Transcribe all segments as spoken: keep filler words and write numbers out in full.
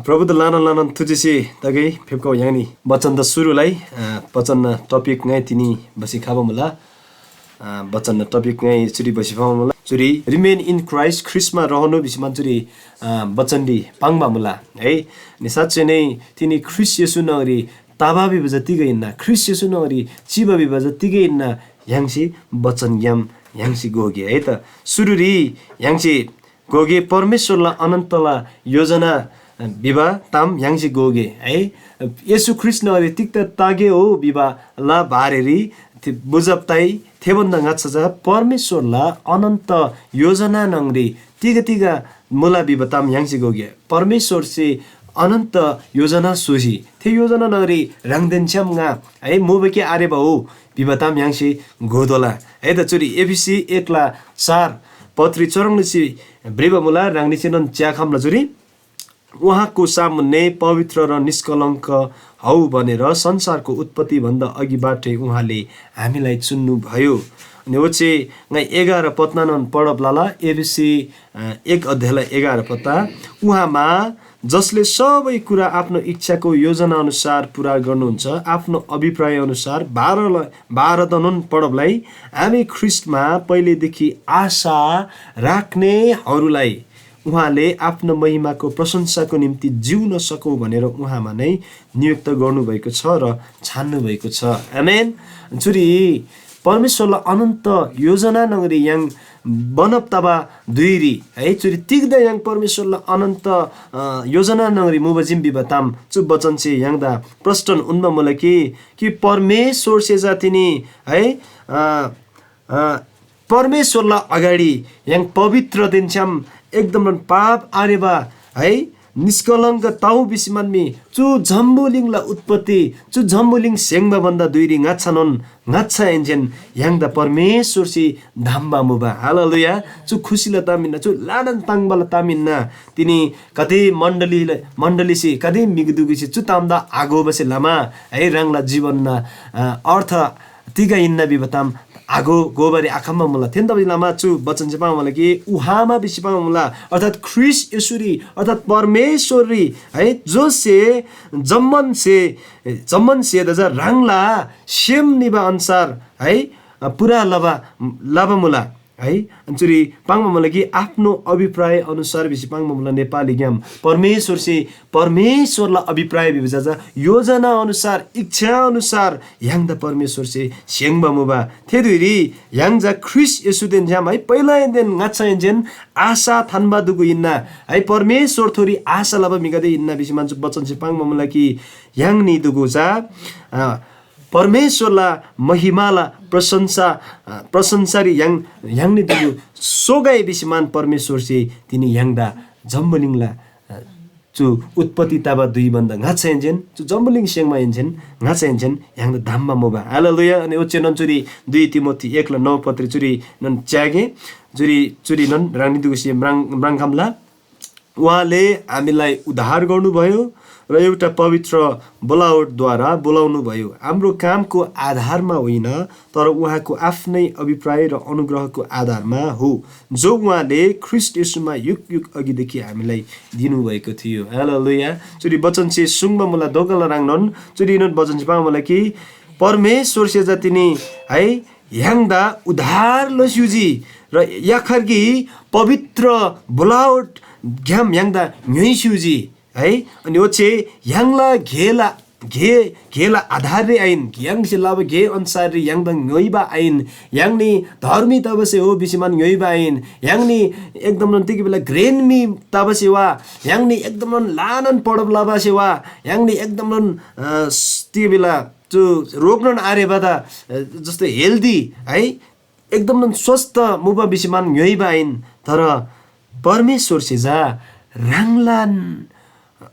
प्रभुदा ल्‍हानान ल्‍हानान थुजेसे तगै फेप्‍खउ य्‍हाङनी बचनदा सुरुलाई, अ, बचन टपिक ङाइ तिनी बसी खबा मुला। अ, बचन टपिक ङाइ चुरी बसी खबा मुला। चुरी remain in Christ, ख्रीष्‍टमा रहनु भिसी मान चुरी, अ, बचनरी पाङ्बा मुला है। नि साँच्चै नै तिनी ख्रीष्‍ट येशू न्‍हङरी तबा भिबा जतिकै हिन्‍ना, ख्रीष्‍ट येशू न्‍हङरी चिबा भिबा जतिकै हिन्‍ना, य्‍हाङसे बचनग्‍याम य्‍हाङसे घोगे है त। सुरुरी य्‍हाङसे घोगे परमेश्‍वरला अनन्तला योजना भिबा ताम य्‍हाङसे घोगे है। येशू ख्रीष्‍ट न्‍हङरी तिग्‍दा तगे हो भिबाला बारेरी थे बुझब तइ। थेभन्‍दा ङाच्‍छा चा परमेश्‍वरला अनन्त योजना न्‍हङरी तिग तिग मुला भिबा ताम य्‍हाङसे घोगे। परमेश्‍वरसे अनन्त योजना स्‍होसी थे योजना न्‍हङरी ह्राङदेन छ्‌याम ङा है मुबा कि आरेबा हो भिबा ताम य्‍हाङसे घोतोःला है त। चुरी एफिसी एकला चार पत्री चुह्रङ् लसी भ्रिबा मुला, ह्राङनीसेनोन च्‍याखम्‍ला चुरी। उहाँको सामुन्‍ने पवित्र र निष्कलङ्क हौ भनेर संसारको उत्पत्ति भन्दा अघिबाटै उहाँले हामीलाई चुन्‍नुभयो। अनि ओच्‍छे ङाइ एघार पत्नानोन पढब लला, एफिसी, अ, एक अध्यायला एघार पत्ता। उहाँमा जसले सबै कुरा आफ्नो इच्छाको योजना अनुसार पूरा गर्नुहुन्छ, आफ्नो अभिप्राय अनुसार बाह्रलाई, बाह्रदनोन पढबलाई हामी ख्रीष्‍टमा पहिलेदेखि आशा राख्नेहरूलाई उहाँले आफ्नो महिमाको प्रशंसाको निम्ति जिउन सकौँ भनेर उहाँमा नै नियुक्त गर्नुभएको छ र छान्नुभएको छ। आमेन। चुरी परमेश्‍वरला अनन्त योजना न्‍हङरी य्‍हाङ बनब तबा धुइरी है, चुरी तिग्‍दा य्‍हाङ परमेश्‍वरला अनन्त, अ, योजना न्‍हङरी मुबा चीम भिबा ताम चु बचनसे य्‍हाङदा प्रस्‍टन उन्‍बा मुला कि, कि परमेश्‍वरसे चा तिनी है, अ, अ, परमेश्‍वरला अगाडि य्‍हाङ पवित्रदेन छ्‌याम एकदमन पाप आरेबा है, निष्कलङ्क तउ भिसी म्‍हन्‍मी। चु जम्‍बुलिङला उत्पत्ति, चु जम्‍बुलिङ स्‍हेङ्बा भन्‍दा धुइरी ङाच्‍छानोन, ङाच्‍छाहेन्‍सेन य्‍हाङदा परमेश्‍वरसे धाम्‍बा मुबा। हालेलुया। चु खुसीला ताम हिन्‍ना, चु ल्‍हानान ताङ्बाला ताम हिन्‍ना। तिनी कति मण्‍डली, मण्‍डलीसे, कति म्‍हिगदेसे चु तामदा आघोबासे लमा है, ह्राङला जीवनना, अ, अर्थ तिग हिन्‍ना भिबा ताम आघो गोबारी आखम्‍बा मुला। थेन्‍तबासेलमा चु बचनसे पाङ्बा मुला कि उहाँमा भिसी पाङ्बा मुला, अर्थात् ख्रीष्‍ट येशूरी, अर्थात् परमेश्‍वररी है, जोसे जम्‍मान स्‍हे, जम्‍मान स्‍हेदा चा ह्राङला सेम निबा अन्‍सार है, पुरा लबा, लबा मुला है। अनि चुरी पाङ्बा मुला कि आफ्नो अभिप्राय अनुसार भिसी पाङ्बा मुला नेपालीग्‍याम। परमेश्‍वरसे, परमेश्‍वरला अभिप्राय भिबा चा योजना अनुसार, इच्छा अनुसार य्‍हाङदा परमेश्‍वरसे स्‍हेङ्बा मुबा। थे धुइरी य्‍हाङ चा ख्रीष्‍ट येशूदेन छ्‌याम है, पहिलाहेन्‍देन ङाच्‍छाहेन्‍सेन आशा थान्‍बा दुगु हिन्‍ना है, परमेश्‍वरथोरी आशा लबा म्‍हिगदे हिन्‍ना भिसी मान चु बचनसे पाङ्बा मुला कि य्‍हाङ नी दुगु चा, अ, परमेश्‍वरला महिमाला प्रशंसा, अ, प्रशंसारी य्‍हाङ, य्‍हाङ नी दुगु सोगै भिसी मान परमेश्‍वरसे तिनी य्‍हाङदा जम्‍बुलिङला, अ, चु उत्पत्ति तबा धुइ भन्‍दा ङाच्‍छाहेन्‍सेन, चु जम्‍बुलिङ स्‍हेङ्माहेन्‍सेन ङाच्‍छाहेन्‍सेन य्‍हाङदा धाम्‍बा मुबा। हालेलुया। अनि ओच्‍छेनोन चुरी दुई तिमोथी एकला नौ पत्री चुरीनोन च्‍यागे, चुरी, चुरीनोन ह्राङनी दुगुसे म्राङ, म्राङखम्‍ला। उहाँले हामीलाई उद्धार गर्नुभयो र एउटा पवित्र बोलावटद्वारा बोलाउनुभयो। हाम्रो कामको आधारमा होइन, तर उहाँको आफ्नै अभिप्राय र अनुग्रहको आधारमा हो, जो उहाँले ख्रीष्‍ट येशूमा युग युग अघिदेखि हामीलाई दिनुभएको थियो। हालेलुया। चुरी बचनसे सुङ्बा मुला दोगला ह्राङनोन चुरीनोन बचनसे पाङ्बा मुला कि परमेश्‍वरसे जति नि है य्‍हाङदा उद्धार लस्‍युजी र याखर कि पवित्र बोलावटग्‍याम य्‍हाङदा ङ्‌योइस्‍युजी है। अनि ओच्‍छे य्‍हाङला गेला, गे, गेला आधाररी आहिन, य्‍हाङसे लबा गे अन्‍साररी य्‍हाङदा ङ्‌योइबा आहिन। य्‍हाङ नि धर्मी तबासे हो भिसी मान ङ्‌योइबा आहिन। य्‍हाङ नि एकदमनोन तिग भिला घ्रेन म्‍हि तबासे वा, य्‍हाङ नि एकदमनोन ल्‍हानान पढब लबासे वा, य्‍हाङ नि एकदमनोन, अ, स-, तिग भिला चु रोगनोन आरेबादा, अ, जस्तो हेल्दी है, एकदमनोन स्वस्थ मुबा भिसी मान ङ्‌योइबा आहिन, तर परमेश्‍वरसे चा ह्राङलान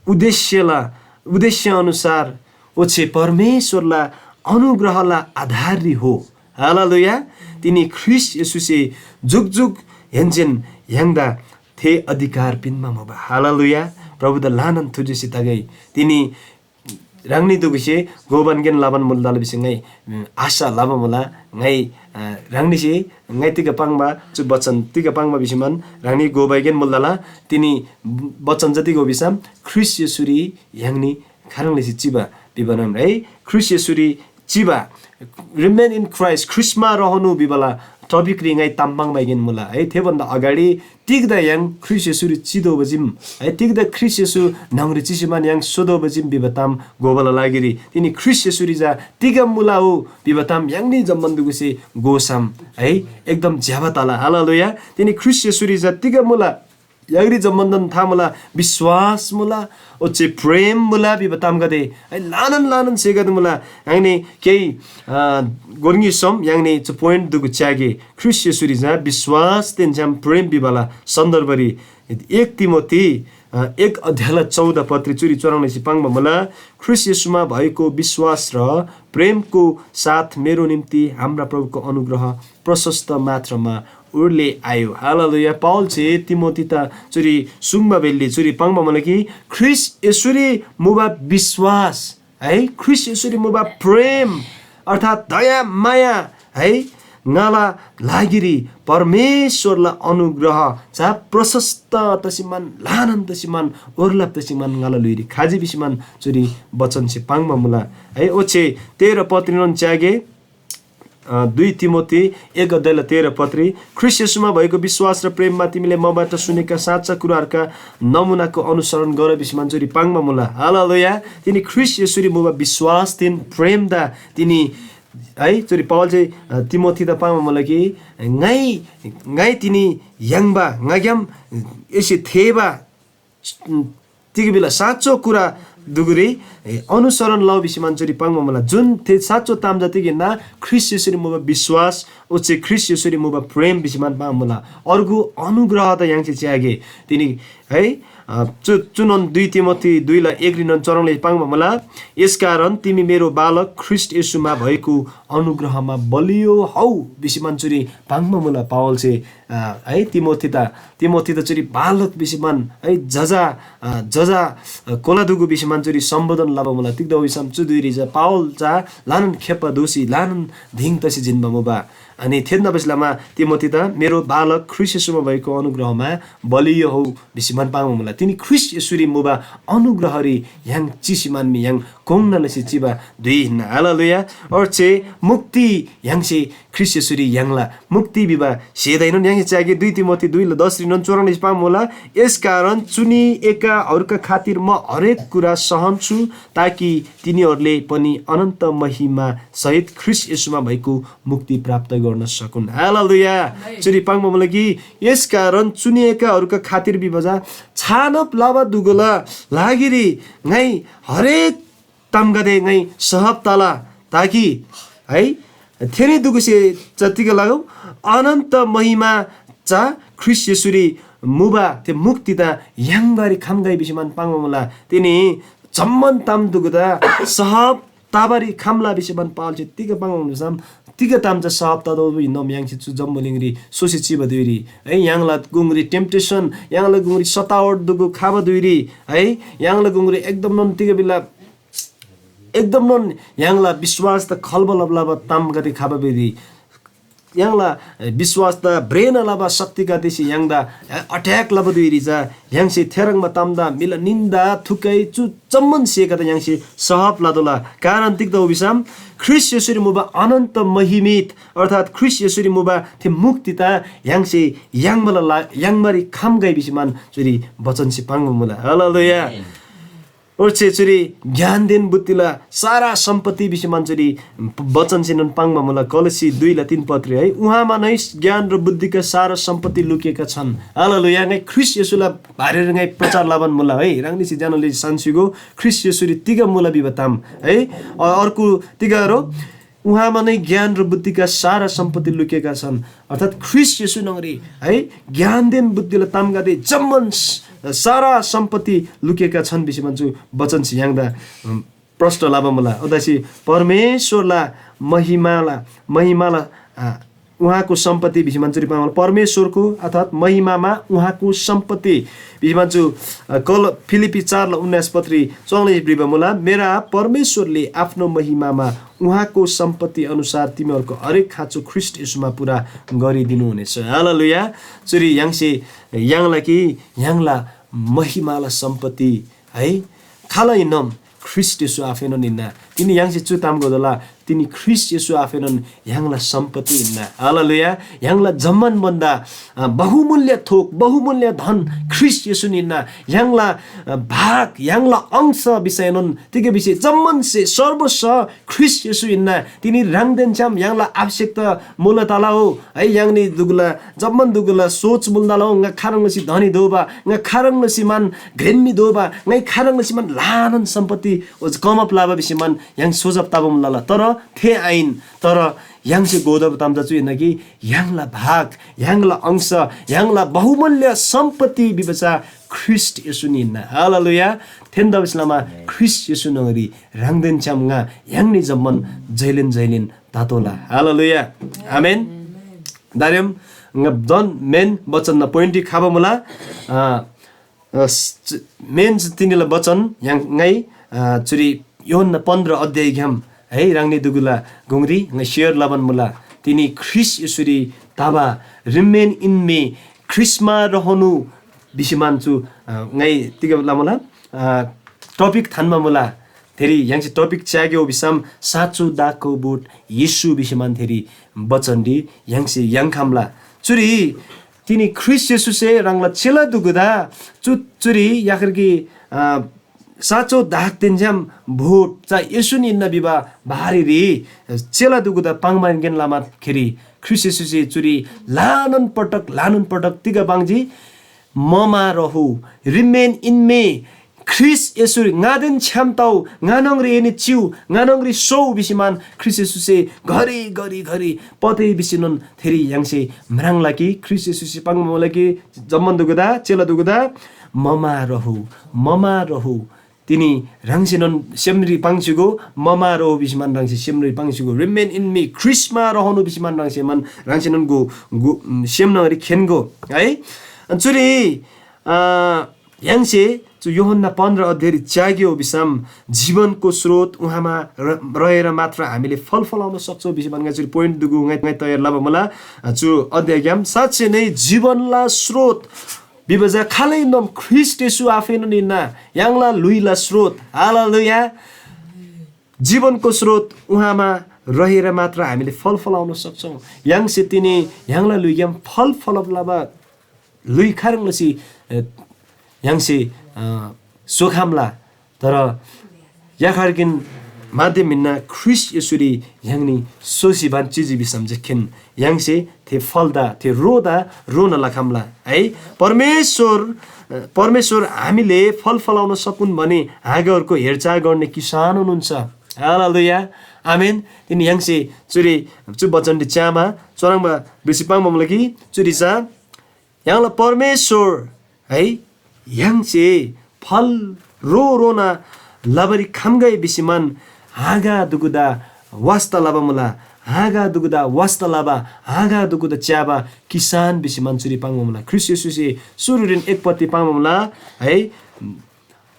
उद्देश्यला, उद्देश्य अनुसार ओच्‍छे परमेश्‍वरला अनुग्रहला आधाररी हो। हालेलुया। तिनी ख्रीष्‍ट येशूसे जुकजुकहेन्‍सेन य्‍हाङदा थे अधिकार पिन्‍बा मुबा। हालेलुया। प्रभुदा ल्‍हानान थुजेसी तगै। तिनी ह्राङनी दुगुसे गोबानगेन लबान मुल तला भिसी ङाइ, उम्, आशा लबा मुला। ङाइ अ, ह्राङनीसे ङाइ तिग पाङ्बा, चु बचन तिग पाङ्बा भिसीमान ह्राङनी घोबाइकेन मुल्‍दाला। तिनी बचन जति घोबिसम ख्रीष्‍ट येशूरी य्‍हाङनी खाह्रङ् लसी चिबा भिबा नाम है। ख्रीष्‍ट येशूरी चिबा, remain in Christ, ख्रीष्‍टमा रहनु भिबाला टपिकरी ङाइ ताम पाङ्बाइकेन मुला है। थेभन्दा अगाडि तिग्‍दा य्‍हाङ ख्रीष्‍ट येशूरी चितोःबा चीम है, तिग्‍दा ख्रीष्‍ट येशू न्‍हङरी चिसीमान य्‍हाङ सोतोःबा चीम भिबा ताम घोबाला लागिरी तिनी ख्रीष्‍ट येशूरी चा तिग मुला हो भिबा ताम य्‍हाङनी जम्‍मान दुगुसे घोसम है, एकदम ज्‍यबा तला। हालेलुया। तिनी ख्रीष्‍ट येशूरी चा तिग मुला, य्‍हाङरी जम्‍मानदन था मुला, विश्‍वास मुला, ओच्‍छे प्रेम मुला भिबा तामगदे है, ल्‍हानान ल्‍हानान स्‍हेगदे मुला। य्‍हाङनी केही, अ, गोर्ङी सोम य्‍हाङनी चु पोइन्ट दुगु च्‍यागे। ख्रीष्‍ट येशूरी चा विश्‍वासदेन छ्‌याम प्रेम भिबाला सन्दर्भरी एक तिमोथी, अ, एक अध्यायला चौध पत्री चुरी चुह्रङ् लसी पाङ्बा मुला, ख्रीष्‍ट येशूमा भएको विश्‍वास र प्रेमको साथ मेरो निम्ति हाम्रा प्रभुको अनुग्रह प्रशस्त मात्रामा उर्ले आयो। हालेलुया। पावलसे तिमोथीदा चुरी सुङ्बा बेल्‍ली चुरी पाङ्बा मुला कि ख्रीष्‍ट येशूरी मुबा विश्‍वास है, ख्रीष्‍ट येशूरी मुबा प्रेम अर्थात् दया माया है, ङाला लागिरी परमेश्‍वरला अनुग्रह चा प्रशस्त तसीमान, ल्‍हानान तसीमान, ओर्लाप तसीमान ङाला ल्‍हुइरी खजी भिसीमान चुरी बचनसे पाङ्बा मुला है। ओच्‍छे तेह्र पत्रीनोन च्‍यागे, अ, दुई तिमोथी एक अध्यायला तेह्र पत्री, ख्रीष्‍ट येशूमा भएको विश्‍वास र प्रेममा तिमीले मबाट सुनेका साँचा कुराहरूका नमुनाको अनुसरण गर भिसीमान चुरी पाङ्बा मुला। हालेलुया। तिनी ख्रीष्‍ट येशूरी मुबा विश्‍वासदेन प्रेमदा तिनी है, चुरी पावलसे, अ, तिमोथीदा पाङ्बा मुला कि ङाइ, ङाइ तिनी याङ्बा ङाग्‍याम एसे थेःबा तिग भिला साँचो कुरा दुगुरी, ए, अनुसरण लउ भिसीमान चुरी पाङ्बा मुला। जुन थे साँचो ताम जति गिन्‍ना ख्रीष्‍ट येशूरी मुबा विश्‍वास, ओच्‍छे ख्रीष्‍ट येशूरी मुबा प्रेम भिसीमान पाङ्बा मुला। अर्गु अनुग्रह त य्‍हाङसे च्‍यागे। तिनी है, अ, चु, चुनोन दुई तिमोथी दुईला एकरीनोन चुह्रङ् लसी पाङ्बा मुला, "यसकारण तिमी मेरो बालक ख्रीष्‍ट येशूमा भएको अनुग्रहमा बलियो हौ" भिसीमान चुरी पाङ्बा मुला पावलसे, अ, है, तिमोथीदा, तिमोथीदा चुरी बालक भिसीमान, है, जजा, अ, जजा, अ, कोलादुगु भिसीमान चुरी सम्‍बोधन लबा मुला। तिग्‍दा भिसम चु धुइरी चा पावल चा ल्‍हानान खेप्‍बा दोसी, ल्‍हानान धिङ तसी जिन्‍बा मुबा। अनि थेन्‍दा भिसलामा तिमोथीदा मेरो बालक ख्रीष्‍ट येशूमा भएको अनुग्रहमा बलियो हौ भिसीमान पाङ्बा मुला। तिनी ख्रीष्‍ट येशूरी मुबा अनुग्रहरी य्‍हाङ चिसीमान मी य्‍हाङ कोङ्ना लसी चिबा धुइ हिन्‍ना। हालेलुया। ओच्‍छे मुक्ति य्‍हाङसे ख्रीष्‍ट येशूरी य्‍हाङला मुक्ति भिबा स्‍हेदाएनोन य्‍हाङसे च्‍यागे। दुई तिमोथी दुईला दसरीनोन चुह्रङ् लसी पाङ्बा मुला, "यसकारण चुनी एकाहरूका खातिर म हरेक कुरा सहन्छु, ताकि तिनीहरूले पनि अनन्त महिमा सहित ख्रीष्‍ट येशूमा भएको मुक्ति प्राप्त गर्न सकुन्।" हालेलुया। चुरी पाङ्बा मुला कि, "यसकारण चुनी एकाहरूका खातिर" भिबा चा छानब लबा दुगुला लागिरी ङाइ हरेक तामगदे ङाइ सहब तला, ताकि है थेनी दुगुसे चा तिग लगौ, अनन्त महिमा चा ख्रीष्‍ट येशूरी मुबा थे मुक्तिदा याङ्बारी खम्‍गै भिसीमान पाङ्बा मुला। तिनी जम्‍मान ताम दुगुदा सहब तबारी खम्‍ला भिसीमान पावलसे तिग पाङ्बा मुला भिसम, तिग ताम चा सहब ततोःबा हिन्‍नोम य्‍हाङसे चु जम्‍बुलिङरी सोसी चिबा धुइरी है, य्‍हाङला गुङरी temptation, य्‍हाङला गुङरी सतावट दुगु खबा धुइरी है, य्‍हाङला गुङरी एकदमनोन तिग भिला एकदमनोन य्‍हाङला विश्‍वासदा खल्‍बा लबा तामगदे खबा बेदी य्‍हाङला विश्‍वासदा भ्रेना लबा शक्तिगदेसे य्‍हाङदा attack लबा धुइरी चा य्‍हाङसे थेह्रङ्बा तामदा म्‍हिला निन्‍दा थुक्‍कै चु जम्‍मान स्‍हेगदे य्‍हाङसे सहब लतोःला। कारण तिग्‍दा भिसम ख्रीष्‍ट येशूरी मुबा अनन्त महिमित अर्थात् ख्रीष्‍ट येशूरी मुबा थे मुक्तिदा य्‍हाङसे याङ्बाला ला-, याङ्बारी खम्‍गै भिसीमान चुरी वचनसे पाङ्बा मुला। हालेलुया। ओच्‍छे चुरी ज्ञानदेन बुद्धिला सारा सम्‍पत्ति भिसीमान चुरी बचनसेनोन पाङ्बा मुला। कलस्‍सी दुईला तीन पत्री है, उहाँमा नै ज्ञान र बुद्धिका सारा सम्‍पत्ति लुकेका छन्। हालेलुया। ङाइ ख्रीष्‍ट येशूला बारेर ङाइ प्रचार लबान मुला है। ह्राङनीसे ज्‍यानले सान्‍सीगो ख्रीष्‍ट येशूरी तिग मुला भिबा ताम है। अ-, अर्को तिग रो उहाँमा नै ज्ञान र बुद्धिका सारा सम्‍पत्ति लुकेका छन्। अर्थात् ख्रीष्‍ट येशू न्‍हङरी है ज्ञानदेन बुद्धिला तामगदे जम्‍मान स-, सारा सम्‍पत्ति लुकेका छन् भिसी भन्‍छु वचनसे य्‍हाङदा, अम, प्रष्‍ट लबा मुला। ओदासी परमेश्‍वरला महिमाला, महिमाला, आ, उहाँको सम्पत्ति भिसी मान्छेरी पाङ्बा परमेश्वरको अर्थात् महिमामा उहाँको सम्पत्ति भिसी मान्छु। अ, कल फिलिप्पी चारला उन्नाइस पत्री चौंले भ्रिबा मुला, मेरा परमेश्वरले आफ्नो महिमामा उहाँको सम्पत्ति अनुसार तिमीहरूको हरेक खाँचो ख्रीष्ट येशूमा पुरा गरिदिनुहुनेछ। हालेलुया। चुरी य्‍हाङसे य्‍हाङला कि य्‍हाङला महिमाला सम्पत्ति है, खाल हिन्‍नम? ख्रीष्ट येशू आफैनोन हिन्‍ना। तिनी य्‍हाङसे चु ताम घोतोःला, तिनी ख्रीष्ट येशू आफैनोन य्‍हाङला सम्पत्ति हिन्‍ना। हालेलुया। य्‍हाङला जम्‍मान भन्‍दा, अ, बहुमूल्य थोक, बहुमूल्य धन ख्रीष्ट येशून हिन्‍ना। य्‍हाङला, अ, भाग, य्‍हाङला अंश भिसैनोन तिग भिसे जम्‍मान से सर्वस्व ख्रीष्ट येशू हिन्‍ना। तिनी ह्राङदेन छ्‌याम य्‍हाङला आवश्यकता मुला तला हो है। य्‍हाङनी दुगुला जम्‍मान दुगुला सोच मुल तला हो। ङा खाह्रङ् लसी धनी दोबा, ङा खाह्रङ् लसी मान घ्रेन्‍मी दोबा, ङाइ खाह्रङ् लसी मान ल्‍हानान सम्पत्ति ओज कमअप लबा भिसी मान य्‍हाङ सोचब तबा मुला। तर थे आइन। तर य्‍हाङसे घोतब ताम चा चु हिन्‍ना कि य्‍हाङला भाग, य्‍हाङला अंश, य्‍हाङला बहुमूल्य सम्पत्ति भिबा चा ख्रीष्ट येशून हिन्‍ना। हालेलुया। थेन्‍दा भिसलामा ख्रीष्ट येशू न्‍हङरी ह्राङदेन छ्‌याम ङा य्‍हाङनी जम्‍मान जैलेन जैलेन तातोःला। हालेलुया। आमेन। दारेम ङ-, झन मेन वचन न पोइन्टरी खबा मुला। अ, अ, स-, च-, मेन च-, तिनीला वचन य्‍हाङ ङाइ, अ, चुरी यूहन्‍ना पन्ध्र अध्यायग्‍याम है, ह्राङनी दुगुला गुङरी ङाइ सेयर लबान मुला। तिनी ख्रीष्ट येशूरी तबा remain in me, ख्रीष्‍टमा रहनु भिसी मान चु, अ, ङाइ तिग लमुला, अ, टपिक थान्‍बा मुला। थेरी य्‍हाङसे टपिक च्‍याग्‍यो भिसम साँचो दागको बोट येशू भिसी मान थेरी बचनरी य्‍हाङसे याङ्‌खम्‍ला। चुरी तिनी ख्रीष्‍ट येशूसे ह्राङला चेला दुगुदा चु, चुरी याखर कि, अ, साँचो दागदेन छ्‌याम बोट चा येशून हिन्‍ना भिबा बारेरी चेला दुगुदा पाङ्‌बानगेन लमाखेरी ख्रीष्‍ट येशूसे चुरी ल्‍हानान पटक, ल्‍हानान पटक तिग पाङ्जी? ममा रहु, remain in me। ख्रीष्‍ट येशू ङादेन छ्‌याम तउ, ङा न्‍हङरी एनी चिउ, ङा न्‍हङरी सोउ भिसी मान ख्रीष्‍ट येशूसे घरी, घरी, घरी पते भिसीनोन थेरी य्‍हाङसे म्राङ्ला कि ख्रीष्‍ट येशूसे पाङ्बा मुला कि जम्‍मान दुगुदा, चेला दुगुदा, ममा रहु, ममा रहु। तिनी ह्राङसेनोन सेमरी पाङ्सिगो, ममा रहु भिसी मान ह्राङसे सेमरी पाङ्सिगो। Remain in me, ख्रीष्‍टमा रहनु भिसी मान ह्राङसे मान ह्राङसेनोन गो, गो, सेम न्‍हङरी खेन्‍गो है। अनि चुरी, अ, य्‍हाङसे चु यूहन्‍ना पन्ध्र अध्यायरी च्‍याग्‍यो भिसम जीवनको स्रोत उहाँमा र-, रहेर मात्र हामीले फल फलाउन सक्छौँ भिसी मान ङाइ चुरी पोइन्ट दुगु ङाइ, ङाइ तयार लबा मुला। अ, चु अध्यायग्‍याम साँच्‍चै नै जीवनला स्रोत भिबा चा खालैनोन ख्रीष्‍ट येशू आफैनोन हिन्‍ना, य्‍हाङला ल्‍हुइला स्रोत। हालेलुया। जीवनको स्रोत उहाँमा रहेर मात्र हामीले फल फलाउन सक्छौँ। य्‍हाङसे तिनी य्‍हाङला ल्‍हुइग्‍याम फल फलब लबा ल्‍हुइ खाह्रङ् लसी, अ, य्‍हाङसे, अ, सोखम्‍ला। तर याखारकिन माध्यम हिन्‍ना ख्रीष्‍ट येशूरी य्‍हाङनी सोसी बान चिजी भिसम जे खेन य्‍हाङसे थे फलदा, थे रोदा रोना लखम्‍ला है। परमेश्‍वर, परमेश्‍वर हामीले फल फलाउन सकुन् भने हाँगाहरूको हेरचाह गर्ने किसान हुनुहुन्छ। हालेलुया। आमेन। तिनी य्‍हाङसे चुरी चु वचनरी च्‍यामा चोरङ्बा बेसी पाङ्बा मुला कि चुरी चा य्‍हाङला परमेश्‍वर है, य्‍हाङसे फल रो रोना लबारी खम्‍गै भिसी मान हाँगा दुगुदा वास्‍ता लबा मुला। हाँगा दुगुदा वास्‍ता लबा, हाँगा दुगुदा च्‍याबा किसान भिसी मान चुरी पाङ्बा मुला। ख्रीष्‍ट येशूसे सुरुरीन एक पत्ती पाङ्बा मुला है,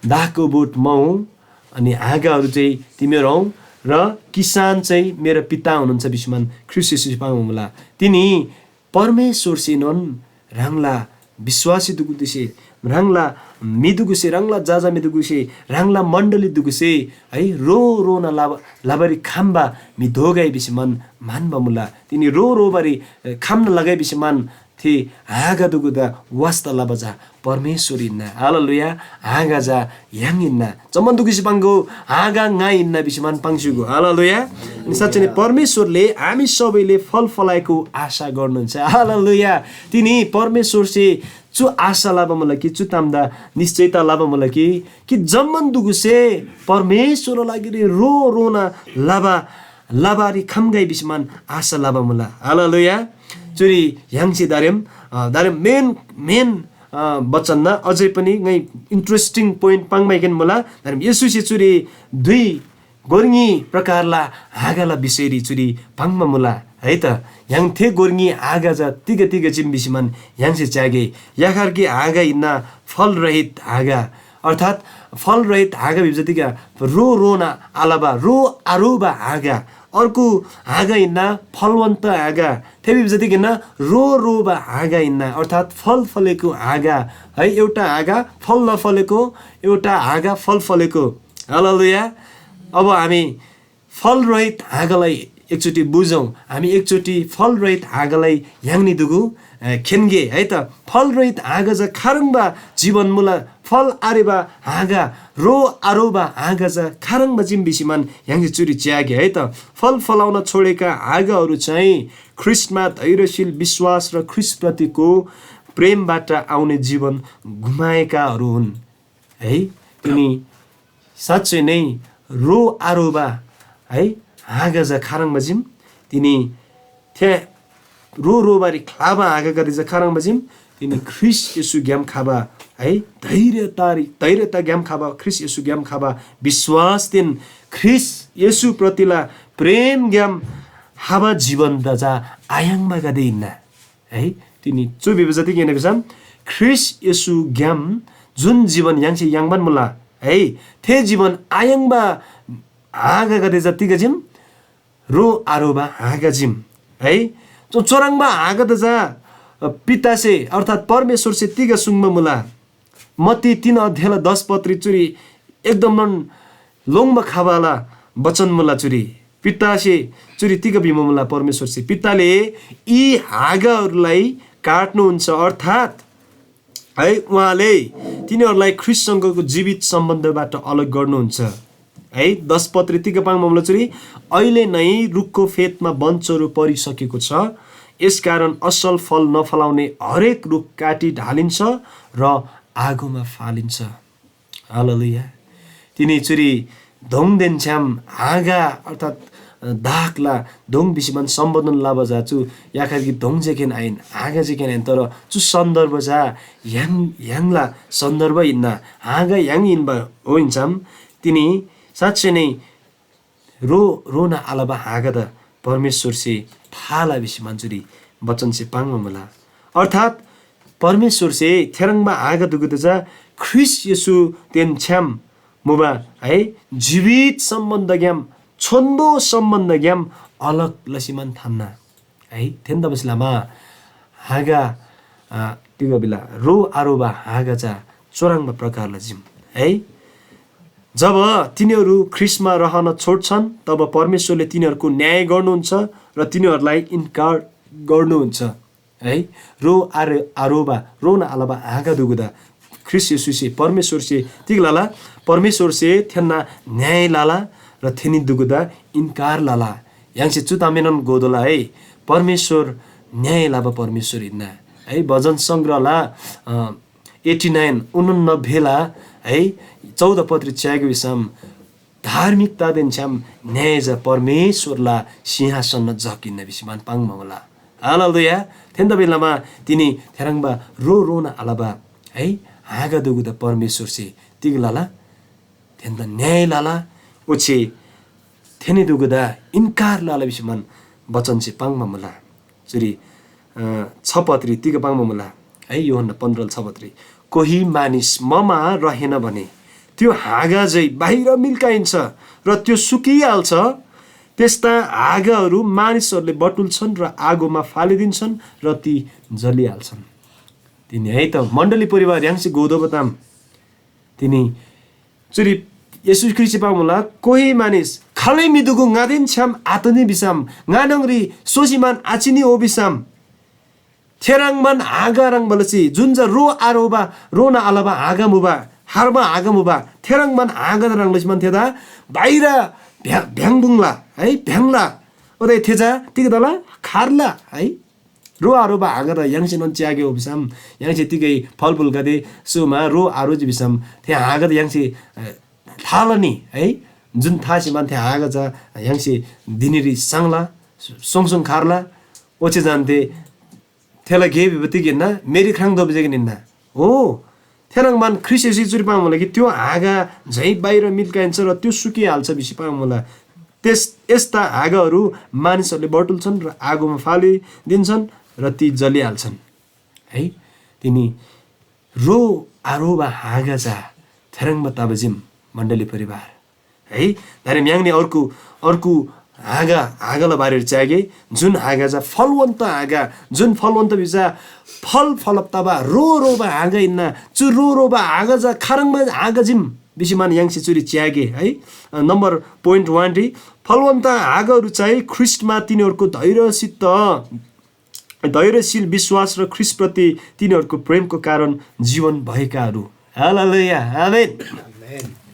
दाखको बोट म हुँ, अनि हाँगाहरू चाहिँ तिमीहरू हौ, र किसान चाहिँ मेरो पिता हुनुहुन्छ भिसी मान ख्रीष्‍ट येशूसे पाङ्बा मुला। तिनी परमेश्‍वरसेनोन ह्राङला विश्‍वासी दुगुदेसे, ह्राङला म्‍हि दुगुसे, ह्राङला जाजा म्‍हि दुगुसे, ह्राङला मण्‍डली दुगुसे है, रो रोना लबा, लबारी खम्‍बा म्‍हि दोगै भिसी मान म्‍हन्‍बा मुला। तिनी रो रोबारी, अ, खम्‍ना लगै भिसी मान थे हाँगा दुगुदा वास्‍ता लबा चा परमेश्‍वर हिन्‍ना। हालेलुया। हाँगा चा य्‍हाङ हिन्‍ना। जम्‍मान दुगुसे पाङ्‍गो, हाँगा ङा हिन्‍ना भिसी मान पाङ्स्‍युगो। हालेलुया। अनि साँच्‍चै नै परमेश्‍वरले हामी सबैले फल फलाएको आशा गर्नुहुन्छ। हालेलुया। तिनी परमेश्‍वरसे चु आशा लबा मुला कि चु तामदा निश्‍चयता लबा मुला कि, कि जम्‍मान दुगुसे परमेश्‍वरला लागिरी रो रोना लबा लबारी खम्‍गै भिसी मान आशा लबा मुला। हालेलुया। चुरी य्‍हाङसे दारेम, अ, दारेम मेन, मेन, अ, बचनना अझै पनि ङाइ interesting point पाङ्‌बाइकेन मुला। दारेम येशूसे चुरी दुई गोर न्‍ही प्रकारला हाँगाला विषयरी चुरी पाङ्बा मुला है त। य्‍हाङ थे गोर न्‍ही हाँगा चा तिग तिग चीम भिसीमान य्‍हाङसे च्‍यागे। याखर कि हाँगा हिन्‍ना, फलरहित हाँगा, अर्थात् फलरहित हाँगा भिबा चा तिग, रो रोना आलबा, रो आरोबा हाँगा। अर्को हाँगा हिन्‍ना, फलवन्त हाँगा। थे भिबा चा तिग हिन्‍ना, रो रोबा हाँगा हिन्‍ना, अर्थात् फल फलेको हाँगा है। एउटा हाँगा फल नफलेको, एउटा हाँगा फल फलेको। हालेलुया। अब हामी फलरहित हाँगालाई एकचोटि बुझौँ। हामी एकचोटि फलरहित हाँगालाई य्‍हाङनी दुगु, अ, खेन्‍गे है त। फलरहित हाँगा चा खाह्रङ्बा जीवन मुला, फल आरेबा हाँगा, रो आरोबा हाँगा चा खाह्रङ्बा चीम भिसीमान य्‍हाङसे चुरी च्‍यागे है त। फल फलाउन छोडेका हाँगाहरू चाहिँ ख्रीष्टमा धैर्यशील विश्वास र ख्रीष्टप्रतिको प्रेमबाट आउने जीवन गुमाएकाहरू हुन्। है, तिनी साँच्चै नै रो आरोबा है हाँगा चा खाह्रङ्बा चीम, तिनी थे रो रोबारी ख्‍लाबा हाँगागदे चा खाह्रङ्बा चीम, तिनी ख्रीष्‍ट येशूग्‍याम खबा है, धैर्यतारी, धैर्यताग्‍याम खबा, ख्रीष्‍ट येशूग्‍याम खबा विश्‍वासदेन ख्रीष्‍ट येशूप्रतिला प्रेमग्‍याम खबा जीवनदा चा आयाङ्बागदे हिन्‍ना। है, तिनी चु भिबा जति किन भिसम ख्रीष्‍ट येशूग्‍याम जुन जीवन य्‍हाङसे याङ्बान मुला है, थे जीवन आयाङ्बा हाँगागदे चा तिग चीम, रो आरोबा हाँगा चीम है। चु चोराङ्बा हाँगादा चा पितासे अर्थात् परमेश्‍वरसे तिग सुङ्बा मुला? मत्ती तीन अध्यायला दस पत्री चुरी एकदमन लोङ्‌बा खबाला वचन मुला चुरी। पितासे चुरी तिग भिमुला परमेश्‍वरसे, पिताले यी हाँगाहरूलाई काट्नुहुन्छ, अर्थात् है, उहाँले तिनीहरूलाई ख्रीष्‍टसँगको जीवित सम्बन्धबाट अलग गर्नुहुन्छ। है, दस पत्री तिग पाङ्बा मुला चुरी, अहिले नै रुखको फेदमा बन्चरो परिसकेको छ, यसकारण असल फल नफलाउने हरेक रुख काटी ढालिन्छ र आगोमा फालिन्छ। हालेलुया। तिनी चुरी दोङदेन छ्‌याम हाँगा अर्थात् दागला दोङ भिसीमान सम्बोधन लबा चा चु याखर कि दोङ जेकेन आइन, हाँगा जेकेन आइन, तर चु सन्दर्भ चा य्‍हाङ, य्‍हाङला सन्दर्भ हिन्‍ना, हाँगा य्‍हाङ हिन्‍बा हो हिन्‍सम तिनी साँच्चै नै रो, रोना आलबा हाँगादा परमेश्‍वरसे थाला भिसीमान चुरी बचनसे पाङ्बा मुला। अर्थात् परमेश्‍वरसे थेह्रङ्बा हाँगा दुगुदा चा ख्रीष्‍ट येशूदेन छ्‌याम मुबा है, जीवित सम्‍बन्‍धग्‍याम, छोन्‍बो सम्‍बन्‍धग्‍याम अलग लसीमान थान्‍ना है। थेन्‍तबासेलमा हाँगा, अ, तिग भिला, रो आरोबा हाँगा चा चोराङ्बा प्रकारला चीम है। जब तिनीहरू ख्रीष्‍टमा रहन छोड्छन्, तब परमेश्‍वरले तिनीहरूको न्‍याय गर्नुहुन्छ र तिनीहरूलाई इन्कार गर्नुहुन्छ है। रो आरो-, आरोबा, रोना आलबा हाँगा दुगुदा ख्रीष्‍ट येशूसे, परमेश्‍वरसे तिग लला? परमेश्‍वरसे थेन्‍ना न्‍याय लला र थेनी दुगुदा इन्कार लला। य्‍हाङसे चु तामएनोन घोतोःला है, परमेश्‍वर न्‍याय लबा परमेश्‍वर हिन्‍ना है। भजन सङ्ग्रहला, अ, एट्टी नाइन, उनन्नब्बेला है, चौध पत्री च्‍यागो भिसम धार्मिकतादेन छ्‌याम न्‍याय चा परमेश्‍वरला सिंहासनना जग हिन्‍ना भिसी मान पाङ्बा मुला। हालेलुया। थेन्‍दा बेलामा तिनी थेह्रङ्बा रो रोना आलबा है, हाँगा दुगुदा परमेश्‍वरसे तिग लला? थेन्‍दा न्‍याय लला, ओच्‍छे थेनी दुगुदा इन्‍कार लला भिसी मान बचनसे पाङ्बा मुला। चुरी, अ, छ पत्री तिग पाङ्बा मुला है, यूहन्‍ना पन्ध्रला छ पत्री, कोही मानिस ममा रहेन भने त्यो हाँगा झै बाहिर मिल्काइन्छ र त्यो सुकिहाल्छ। त्यस्ता हाँगाहरू मानिसहरूले बटुल्छन् र आगोमा फालिदिन्छन् र ती जलिहाल्छन्। तिनी है त मण्डली परिवार य्‍हाङसे गोदोबा ताम तिनी चुरी येशू ख्रीष्‍ट पाङ्मुला, कोही मानिस खालै म्‍हिदुगु ङादेन छ्‌याम आतनी भिसम, ङा न्‍हङरी सोसीमान आचिनी हो भिसम, थेह्रङ्बान हाँगा ह्रङ्‌बा लसी जुन चा रो आरोबा, रोना आलबा हाँगा मुबा, हार्बा हाँगा मुबा, थेह्रङ्बान हाँगा ह्रङ् लसी मान थेदा बाहिर भ्‍या-, भ्‍याङ्‍बुङ्ला है, भ्‍याङ्‍ला। ओदे थे चा तिग तला? खार्ला है। रो आरोबा हाँगा त य्‍हाङसेनोन च्‍यागे हो भिसम, य्‍हाङसे तिगै फलफुलगदे सुमा रो आरोजी भिसम, थे हाँगा त य्‍हाङसे, अ, थालनी है, जुन थासी मान थे हाँगा चा य्‍हाङसे धिनीरी साङ्ला, सोङसोङ खार्ला, ओच्‍छे जान्‍ते थेला गे भिबा तिग हिन्‍ना, मेरी ख्राङ दोबा जेकेन हिन्‍ना। हो, थेह्रङ्बान ख्रीष्‍ट येशूसे चुरी पाङ्‌मुला कि त्यो हाँगा झैँ बाहिर मिल्‍काइन्छ र त्यो सुकिहाल्छ भिसी पाङ्‌मुला। त्यस यस्ता हाँगाहरू मानिसहरूले बटुल्छन् र आगोमा फालिदिन्छन् र ती जलिहाल्छन्। है, तिनी रो आरोबा हाँगा चा थेह्रङ्बा तबजिम मण्डली परिवार। है, दारेम याङनी अर्को अर्को हाँगा हाँगाला बारेर च्यागे, जुन हाँगा चा फलवन्त हाँगा, जुन फलवन्त भिजा फल फलप तबा रो रोबा हाँगा इन्ना। चु रो रोबा हाँगा चा खारङमा हाँगा जिम बिसी मान याङसे चुरी च्यागे है। नम्बर पोइन्ट वान री फलवन्त हाँगाहरू चाहिँ ख्रिस्टमा तिनीहरूको धैर्यसित धैर्यशील विश्वास र ख्रिस्टप्रति तिनीहरूको प्रेमको कारण जीवन भएकाहरू। हालेलुया, आमेन।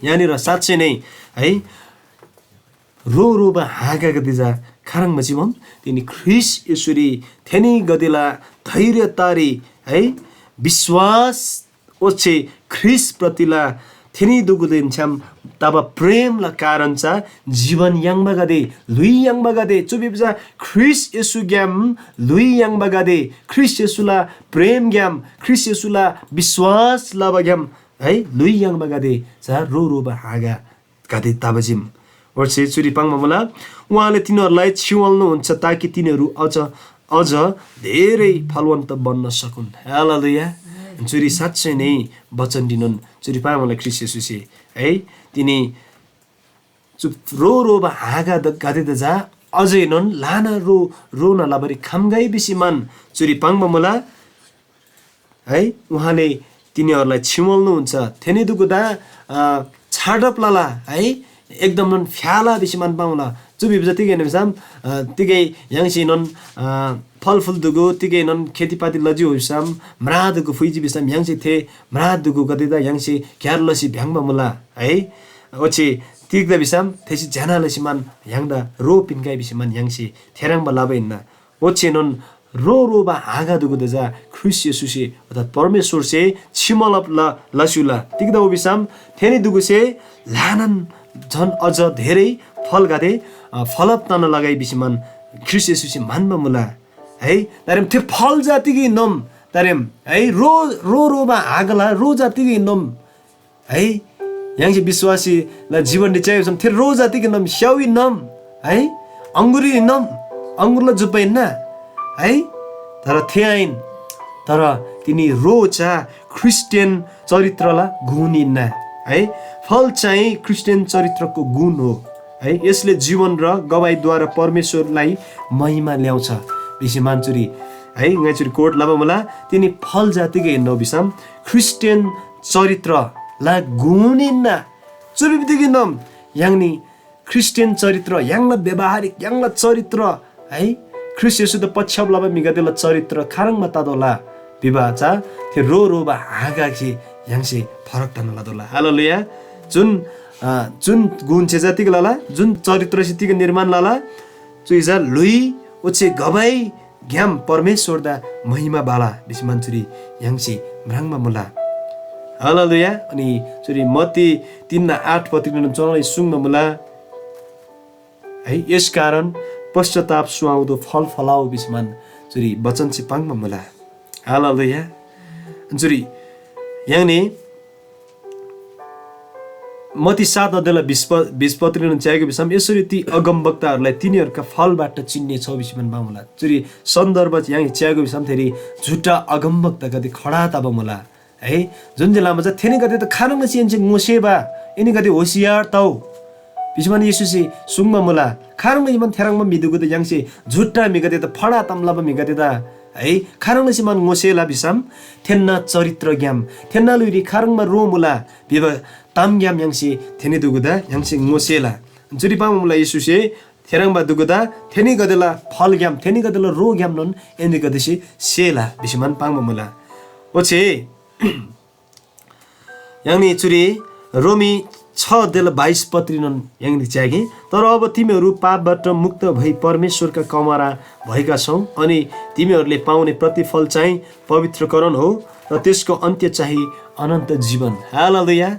यहाँनिर साँच्चै नै है, रो रोबा हाँगागदे जा खारङमा जीवन तिनी ख्रिस यसुरी थेनीगदेला धैर्य तारी है, विश्वास ओच्‍छे ख्रीष्‍टप्रतिला थेनीदुगुदेन छ्‌याम तबा प्रेमला कारण चा जीवन याङ्बागदे, ल्‍हुइ याङ्बागदे, चु भिबा चा ख्रीष्‍ट येशूग्‍याम ल्‍हुइ याङ्बागदे, ख्रीष्‍ट येशूला प्रेमग्‍याम, ख्रीष्‍ट येशूला विश्‍वास लबाग्‍याम है ल्‍हुइ याङ्बागदे चा रो रोबा हाँगा गदे तबजिम। ओच्‍छे चुरी पाङ्बा मुला, उहाँले तिनीहरूलाई छिवाल्‍नु हुन्छ, ताकि तिनीहरू अझ अझ धेरै फलवन्त बन्न सकुन्। हालेलुया। चुरी साँच्चै नै वचन दिनोन चुरी पाङ्बा मुला ख्रीष्‍ट येशूसे है, तिनी चु रो रोबा हाँगा द- गदे द जा अझैनोन ल्‍हाना रो रोना लबारी खम्‍गै भिसी मान चुरी पाङ्बा मुला। है, उहाँले तिनीहरूलाई छिमल्‍नुहुन्छ। थेनीदुगुदा अ, छाडप लला है, एकदमनोन फ्‍याला भिसी मान पाङ्ला। चु भिबा चा तिगै हिन्‍ना भिसम अ, तिगै य्‍हाङसेनोन अ, फलफुल दुगु तिगैनोन खेतीपाती लजी हो भिसम म्रादुगु फुइजी भिसम य्‍हाङसे थे म्रादुगु गदेदा य्‍हाङसे क्‍यार लसी भ्‍याङ्बा मुला है। ओच्‍छे तिग्‍दा भिसम थेसे ज्‍यना लसी मान य्‍हाङदा रो पिन्‍गै भिसी मान य्‍हाङसे थेह्रङ्बा लबा हिन्‍ना। ओच्‍छेनोन रो रोबा हाँगा दुगुदा चा ख्रीष्‍ट येशूसे अर्थात् परमेश्‍वरसे छिमलप ल लस्‍युला। तिग्‍दा भिसम थेनी दुगुसे ल्‍हानान झन अझ धेरै फलगदे अ, फलप तना लगै भिसी मान ख्रीष्‍ट येशूसे म्‍हन्‍बा मुला। है, तारेम थे फल जा तिग हिन्‍नोम? तारेम है, रो रो रोबा हाँगला रो जा तिग हिन्‍नोम? है, य्‍हाङसे विश्वासीला जीवनरी च्याइसम थे रो जा तिग हिन्‍नोम? स्‍याउ हिन्‍नोम? है, अङ्गुर हिन्‍नोम? अङ्गुरला जुब्बा हिन्‍ना? है, तर थे आहिन। तर तिनी रो चा ख्रिस्टियन चरित्रला गुण हिन्‍ना है। फल चाहिँ ख्रिस्टियन चरित्रको गुण हो है। यसले जीवन र गवाईद्वारा परमेश्वरलाई महिमा ल्याउँछ भिसी मान्छुरी है, ङाइचुरी कोट लबा मुला। तिनी फल जातिको हिन्‍नो भिसम ख्रिस्टियन चरित्रला गुण हिन्‍ना। चुबिबदिक हिन्‍नोम य्‍हाङनी ख्रिस्टियन चरित्र, य्‍हाङला व्यावहारिक, य्‍हाङला चरित्र है, ख्रीष्‍ट येशूदा पछ्याप लबा म्‍हिगदेला चरित्र खाह्रङ्बा ततोःला भिबा चा थे रो रोबा हाँगासे य्‍हाङसे फरक तना लतोःला। हालेलुया। जुन अ, जुन गुण छे जतिक लला, जुन चरित्रसे तिग निर्माण लला, चु इजा ल्‍हुइ ओच्‍छे गवाई ग्‍याम परमेश्‍वरदा महिमा बाला भिसी मान्छुरी य्‍हाङसे म्राङ्बा मुला। हालेलुया। अनि चुरी मत्ती तीन आठ पत्रिकान चुनोलै सुङ्बा मुला है, यस कारण पश्चाताप सुहाउँदो फल फलाओ भिसी मान चुरी वचनसे पाङ्बा मुला। हालेलुया। चुरी य्‍हाङनी मत्ती सात अध्यायला बिस प-, बिस पत्रिकान च्याएको भिसम यसरी ती अगमवक्ताहरूलाई तिनीहरूका फलबाट चिन्ने छौ भिसी मान पाङ्बा मुला। चुरी सन्दर्भ य्‍हाङ च्याएको भिसम थेरी झुट्टा अगमवक्तागदे खडा तबा मुला। है, जुन जे लामा चा थेनीगदे त खाह्रङ् लसी एन्‍से ङोसेबा, एनीगदे होसियार तौ भिसी मान येशूसे सुङ्बा मुला। खाह्रङ् लसी मान थेह्रङ्बा म्‍हिदुगु त य्‍हाङसे झुट्टा म्‍हिगदे त फडा ताम लबा म्‍हिगदे त है, खाह्रङ् लसी मान ङोसेला भिसम थेन्‍ना चरित्रग्‍याम, थेन्‍ना ल्‍हुइरी खाह्रङ्बा रो मुला भिबा तामग्‍याम य्‍हाङसे थेनीदुगुदा य्‍हाङसे ङोसेला। जुरी पाङ्बा मुला येशूसे थेह्रङ्बा दुगुदा थेनीगदेला फलग्‍याम, थेनीगदेला रोग्‍यामनोन एनीगदेसे सेला भिसी मान पाङ्बा मुला। ओच्‍छे य्‍हाङनी चुरी रोमी छ अध्यायला बाइस पत्रीनोन य्‍हाङनी च्यागे, तर अब तिमीहरू पापबाट मुक्त भई परमेश्‍वरका कमरा भएका छौ, अनि तिमीहरूले पाउने प्रतिफल चाहिँ पवित्रकरण हो र त्यसको अन्त्य चाहिँ अनन्त जीवन। हालेलुया।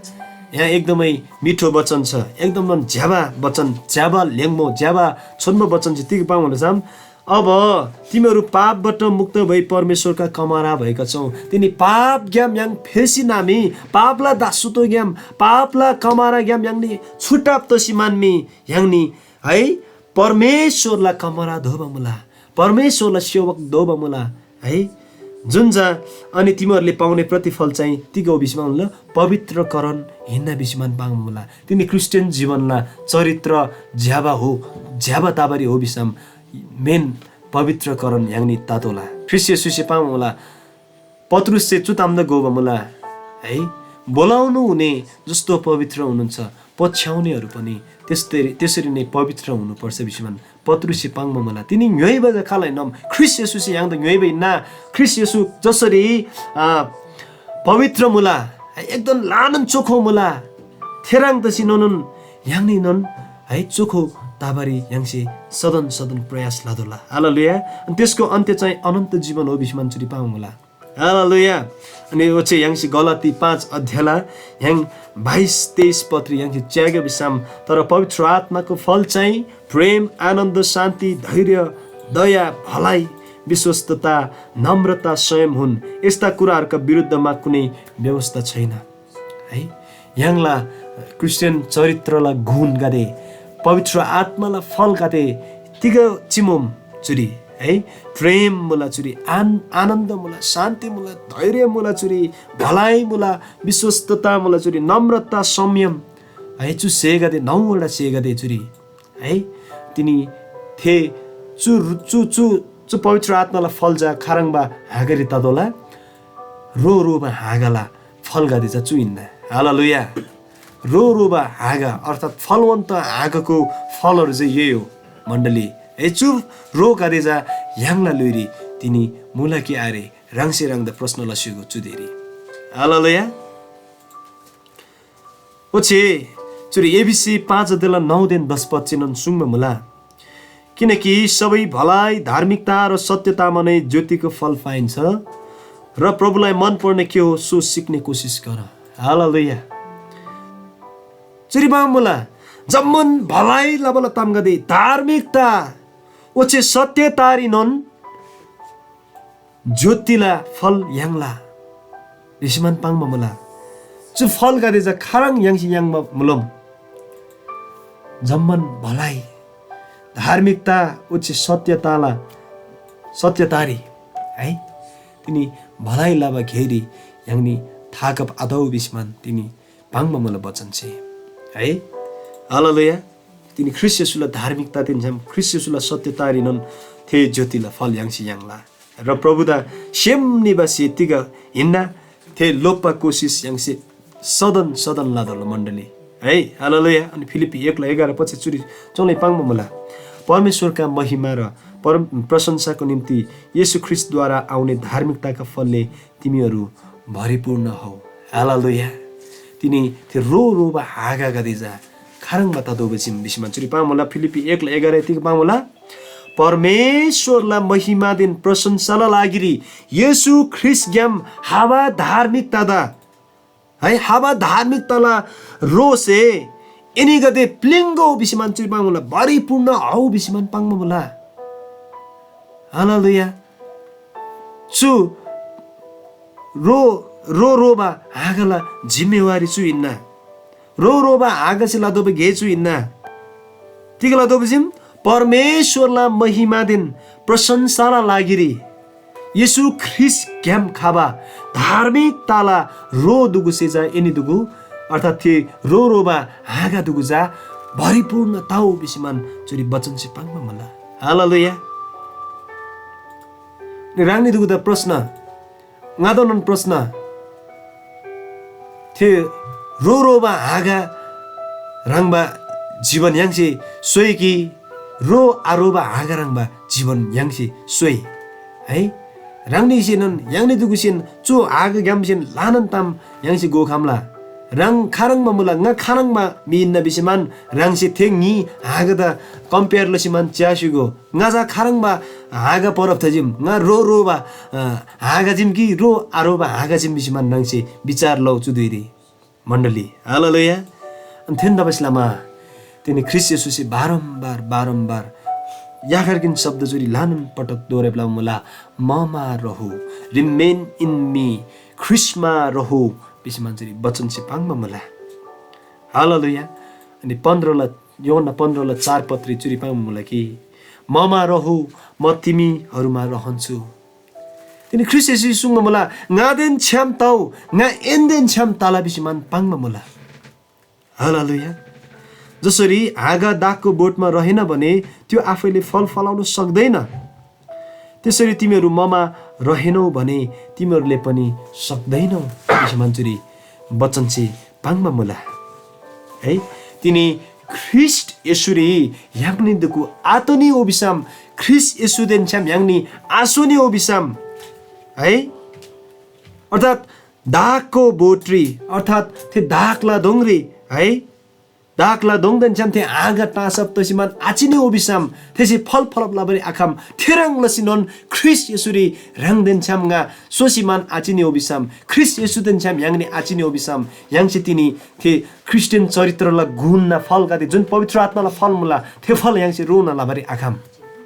यहाँ एकदमै मिठो वचन छ, एकदम ज्‍यबा वचन, ज्‍यबा ल्‍याङ्मो, ज्‍यबा छोन्‍बो वचन चाहिँ तिग पाङ्बा मुला चा अब तिमीहरू पापबाट मुक्त भई परमेश्वरका कमरा भएका छौ। तिनी पापग्याम य्‍हाङ फेसी नामी, पापला दासत्वग्याम, पापला कमराग्याम य्‍हाङनी छुट्टाब तसी मान्‍मी य्‍हाङनी है परमेश्वरला कमरा दोबा मुला, परमेश्वरला सेवक दोबा मुला है। जुन चा अनि तिमीहरूले पाउने प्रतिफल चाहिँ तिग हो भिसमा उनले पवित्रकरण हिन्ना भिसमान पाङ्बा मुला। तिनी क्रिस्चियन जीवनला चरित्र ज्‍याबा हो, ज्‍याबा ताबारी हो भिसम मेन पवित्रकरण य्‍हाङनी तातोला। ख्रीष्‍ट येशूसे पाङ्बा मुला। पत्रुससे चु तामदा घोबा मुला है, बोलाउनु हुने जस्तो पवित्र हुनुहुन्छ, पछ्याउनेहरू पनि त्यस्तै, त्यसरी नै पवित्र हुनुपर्छ भिसीमान पत्रुससे पाङ्बा मुला। तिनी ङ्‌योइबा चा खालैनोम ख्रीष्‍ट येशूसे य्‍हाङदा ङ्‌योइबा हिन्‍ना। ख्रीष्‍ट येशू जसरी, आ, पवित्र मुला, एकदम ल्‍हानान चोखो मुला, थेह्रङ् तसीनोन य्‍हाङनीनोन है चोखो तबारी य्‍हाङसे सदन सदन प्रयास लतोःला। हालेलुया। अनि त्यसको अन्त्य चाहिँ अनन्त जीवन हो भिसीमान चुरी पाङ्बा मुला। हालेलुया। अनि ओच्‍छे य्‍हाङसे गलाती पाँच अध्यायला य्‍हाङ बाइस तेइस पत्री य्‍हाङसे च्‍यागे भिसम, तर पवित्र आत्‍माको फल चाहिँ प्रेम, आनन्द, शान्ति, धैर्य, दया, भलाइ, विश्वस्तता, नम्रता, संयम हुन्। यस्ता कुराहरूका विरुद्धमा कुनै व्यवस्था छैन। है, य्‍हाङला क्रिस्चियन चरित्रला गुणगदे, पवित्र आत्‍माला फलगदे तिग चिमुम चुरी, है, प्रेम मुला चुरी, आन-, आनन्द मुला, शान्ति मुला, धैर्य मुला चुरी, भलाइ मुला, विश्वस्तता मुला चुरी, नम्रता, संयम, है, चु स्‍हेगदे, नौवटा स्‍हेगदे चुरी, है, तिनी थे चु, चु, चु, चु पवित्र आत्‍माला फल चा खाह्रङ्बा हाँगारी ततोःला? रो रोबा हाँगाला फलगदे चा चु हिन्‍ना। हालेलुया। रो रोबा हाँगा अर्थात् फलवन्त हाँगाको फलहरू चाहिँ यही हो मण्‍डली। है, चु रोगदे चा य्‍हाङला ल्‍हुइरी तिनी मुला कि आरे ह्राङसे ह्राङदा प्रश्न लस्‍युगो चु धुइरी। हालेलुया। ओच्‍छे चुरी एफिसी पाँच अध्यायला नौदेन दस पद चेनन सुङ्बा मुला। किनकि सबै भलाइ, धार्मिकता र सत्यतामा नै ज्योतिको फल पाइन्छ, र प्रभुलाई मन पर्ने के हो, सो सिक्ने कोसिस गर। हालेलुया। चुरी पाङ्बा मुला, जम्‍मान भलाइ लबाला तामगदे, धार्मिकता, ओच्‍छे सत्यतारीनोन ज्योतिला फल याङ्ला भिसीमान पाङ्बा मुला। चु फलगदे चा खाह्रङ् य्‍हाङसे याङ्बा मुलम? जम्‍मान भलाइ, धार्मिकता ओच्‍छे सत्यताला, सत्यतारी है, तिनी भलाइ लबा घेरी य्‍हाङनी थाकब आतउ भिसीमान तिनी पाङ्बा मुला वचन छे है। हालेलुया। तिनी ख्रीष्‍ट येशूला धार्मिकतादेन छ्‌याम ख्रीष्‍ट येशूला सत्यतारीनोन थे ज्योतिला फल य्‍हाङसे याङ्ला। र प्रभुदा सेम निबा स्‍हे तिग हिन्‍ना, थे लोप्‍बा कोसिस य्‍हाङसे सदन सदन लतोःला मण्‍डली है। हालेलुया। अनि फिलिप्पी एकला एघार पछि चुरी चौँलाई पाङ्बा मुला, परमेश्‍वरका महिमा र परम-, प्रशंसाको निम्ति येशू ख्रीष्‍टद्वारा आउने धार्मिकताका फलले तिमीहरू भरिपूर्ण हौ। हालेलुया। तिनी थे रो रोबा हाँगागदे चा खाह्रङ्बा ततोःबा चीम भिसीमा चुरी पाङ्मुला। फिलिप्पी एकला एघार यतिक पाङ्मुला, परमेश्‍वरला महिमादेन प्रशंसाला लागिरी येशू ख्रीष्‍टग्‍याम हाबा धार्मिकतादा है, हाबा धार्मिकताला रोसे एनीगदे प्‍लिङ्‍गो भिसीमान चुरी पाङ्मुला, भरिपूर्ण हौ भिसीमान पाङ्बा मुला। हालेलुया। चु रो, रो रोबा हाँगाला जिम्‍मेवारी चु हिन्‍ना। रो रोबा हाँगासे लतोःबा गे चु हिन्‍ना। तिग लतोःबा चीम? परमेश्‍वरला महिमादेन प्रशंसाला लागिरी येशू ख्रीष्‍टग्‍याम खबा धार्मिकताला रो दुगुसे चा एनी दुगु, अर्थात् थे रो रोबा हाँगा दुगु चा भरिपूर्ण तउ भिसीमान चुरी वचनसे पाङ्बा मुला। हालेलुया। ह्राङनी दुगुदा प्रश्न, ङादानोन प्रश्न, थे रो रोबा हाँगा ह्रङ्बा जीवन य्‍हाङसे स्‍होइ कि रो आरोबा हाँगा ह्रङ्बा जीवन य्‍हाङसे स्‍होइ? है, ह्राङनीसेनोन य्‍हाङनी दुगुसेन चु हाँगाग्‍यामसेन ल्‍हानान ताम य्‍हाङसे घोखम्‍ला। ह्राङ खाह्रङ्बा मुला, ङा खाह्रङ्बा म्‍हि हिन्‍ना भिसीमान ह्राङसे थे न्‍ही हाँगादा compare लसीमान च्‍यास्‍युगो। ङा चा खाह्रङ्बा हाँगा परब तजीम? ङा रो रोबा, अ, हाँगा चीम कि रो आरोबा हाँगा चीम भिसीमान ह्राङसे विचार लउ चु धुइरी। मण्‍डली, हालेलुया। अनि थेन्‍दा लमा तिनी ख्रीष्‍ट येशूसे बारम्‍बार, बारम्‍बार याखर किन शब्द चुरी ल्‍हानान पटक दोहोर्‍याइब लबा मुला, ममा रहु, remain in me, ख्रीष्‍टमा रहु भिसी मान चुरी वचनसे पाङ्बा मुला। हालेलुया। अनि पन्ध्रला, यूहन्‍ना पन्ध्रला चार पत्री चुरी पाङ्बा मुला कि, ममा रहु, म तिमीहरूमा रहन्छु। तिनी ख्रीष्‍ट येशू सुङ्बा मुला, ङादेन छ्‌याम तउ, ङा एनदेन छ्‌याम तला भिसी मान पाङ्बा मुला। हालेलुया। जसरी हाँगा दागको बोटमा रहेन भने त्यो आफैले फल फलाउन सक्दैन, त्यसरी तिमीहरू ममा रहेनौ भने तिमीहरूले पनि सक्दैनौ भिसी मान चुरी वचनसे पाङ्बा मुला। है, तिनी ख्रीष्‍ट येशूरी य्‍हाङनी दुगु आतोनी ओबिसम, ख्रीष्‍ट येशूदेन छ्‌याम य्‍हाङनी आसोनी ओबिसम, है, अर्थात् दागको बोटरी, अर्थात् थे दागला दोङरी, है, दागला दोङदेन छ्‌याम थे हाँगा टाँसब तसी मान आचिनी ओबिसम, थेसे फल फलब लबारी आखम। थेह्रङ् लसीनोन ख्रीष्‍ट येशूरी ह्राङदेन छ्‌याम ङा सोसी मान आचिनी ओबिसम, ख्रीष्‍ट येशूदेन छ्‌याम य्‍हाङनी आचिनी ओबिसम, य्‍हाङसे तिनी थे ख्रीष्‍टियन चरित्रला गुणना फलगदे, जुन पवित्र आत्‍माला फल मुला, थे फल य्‍हाङसे रोना लबारी आखम।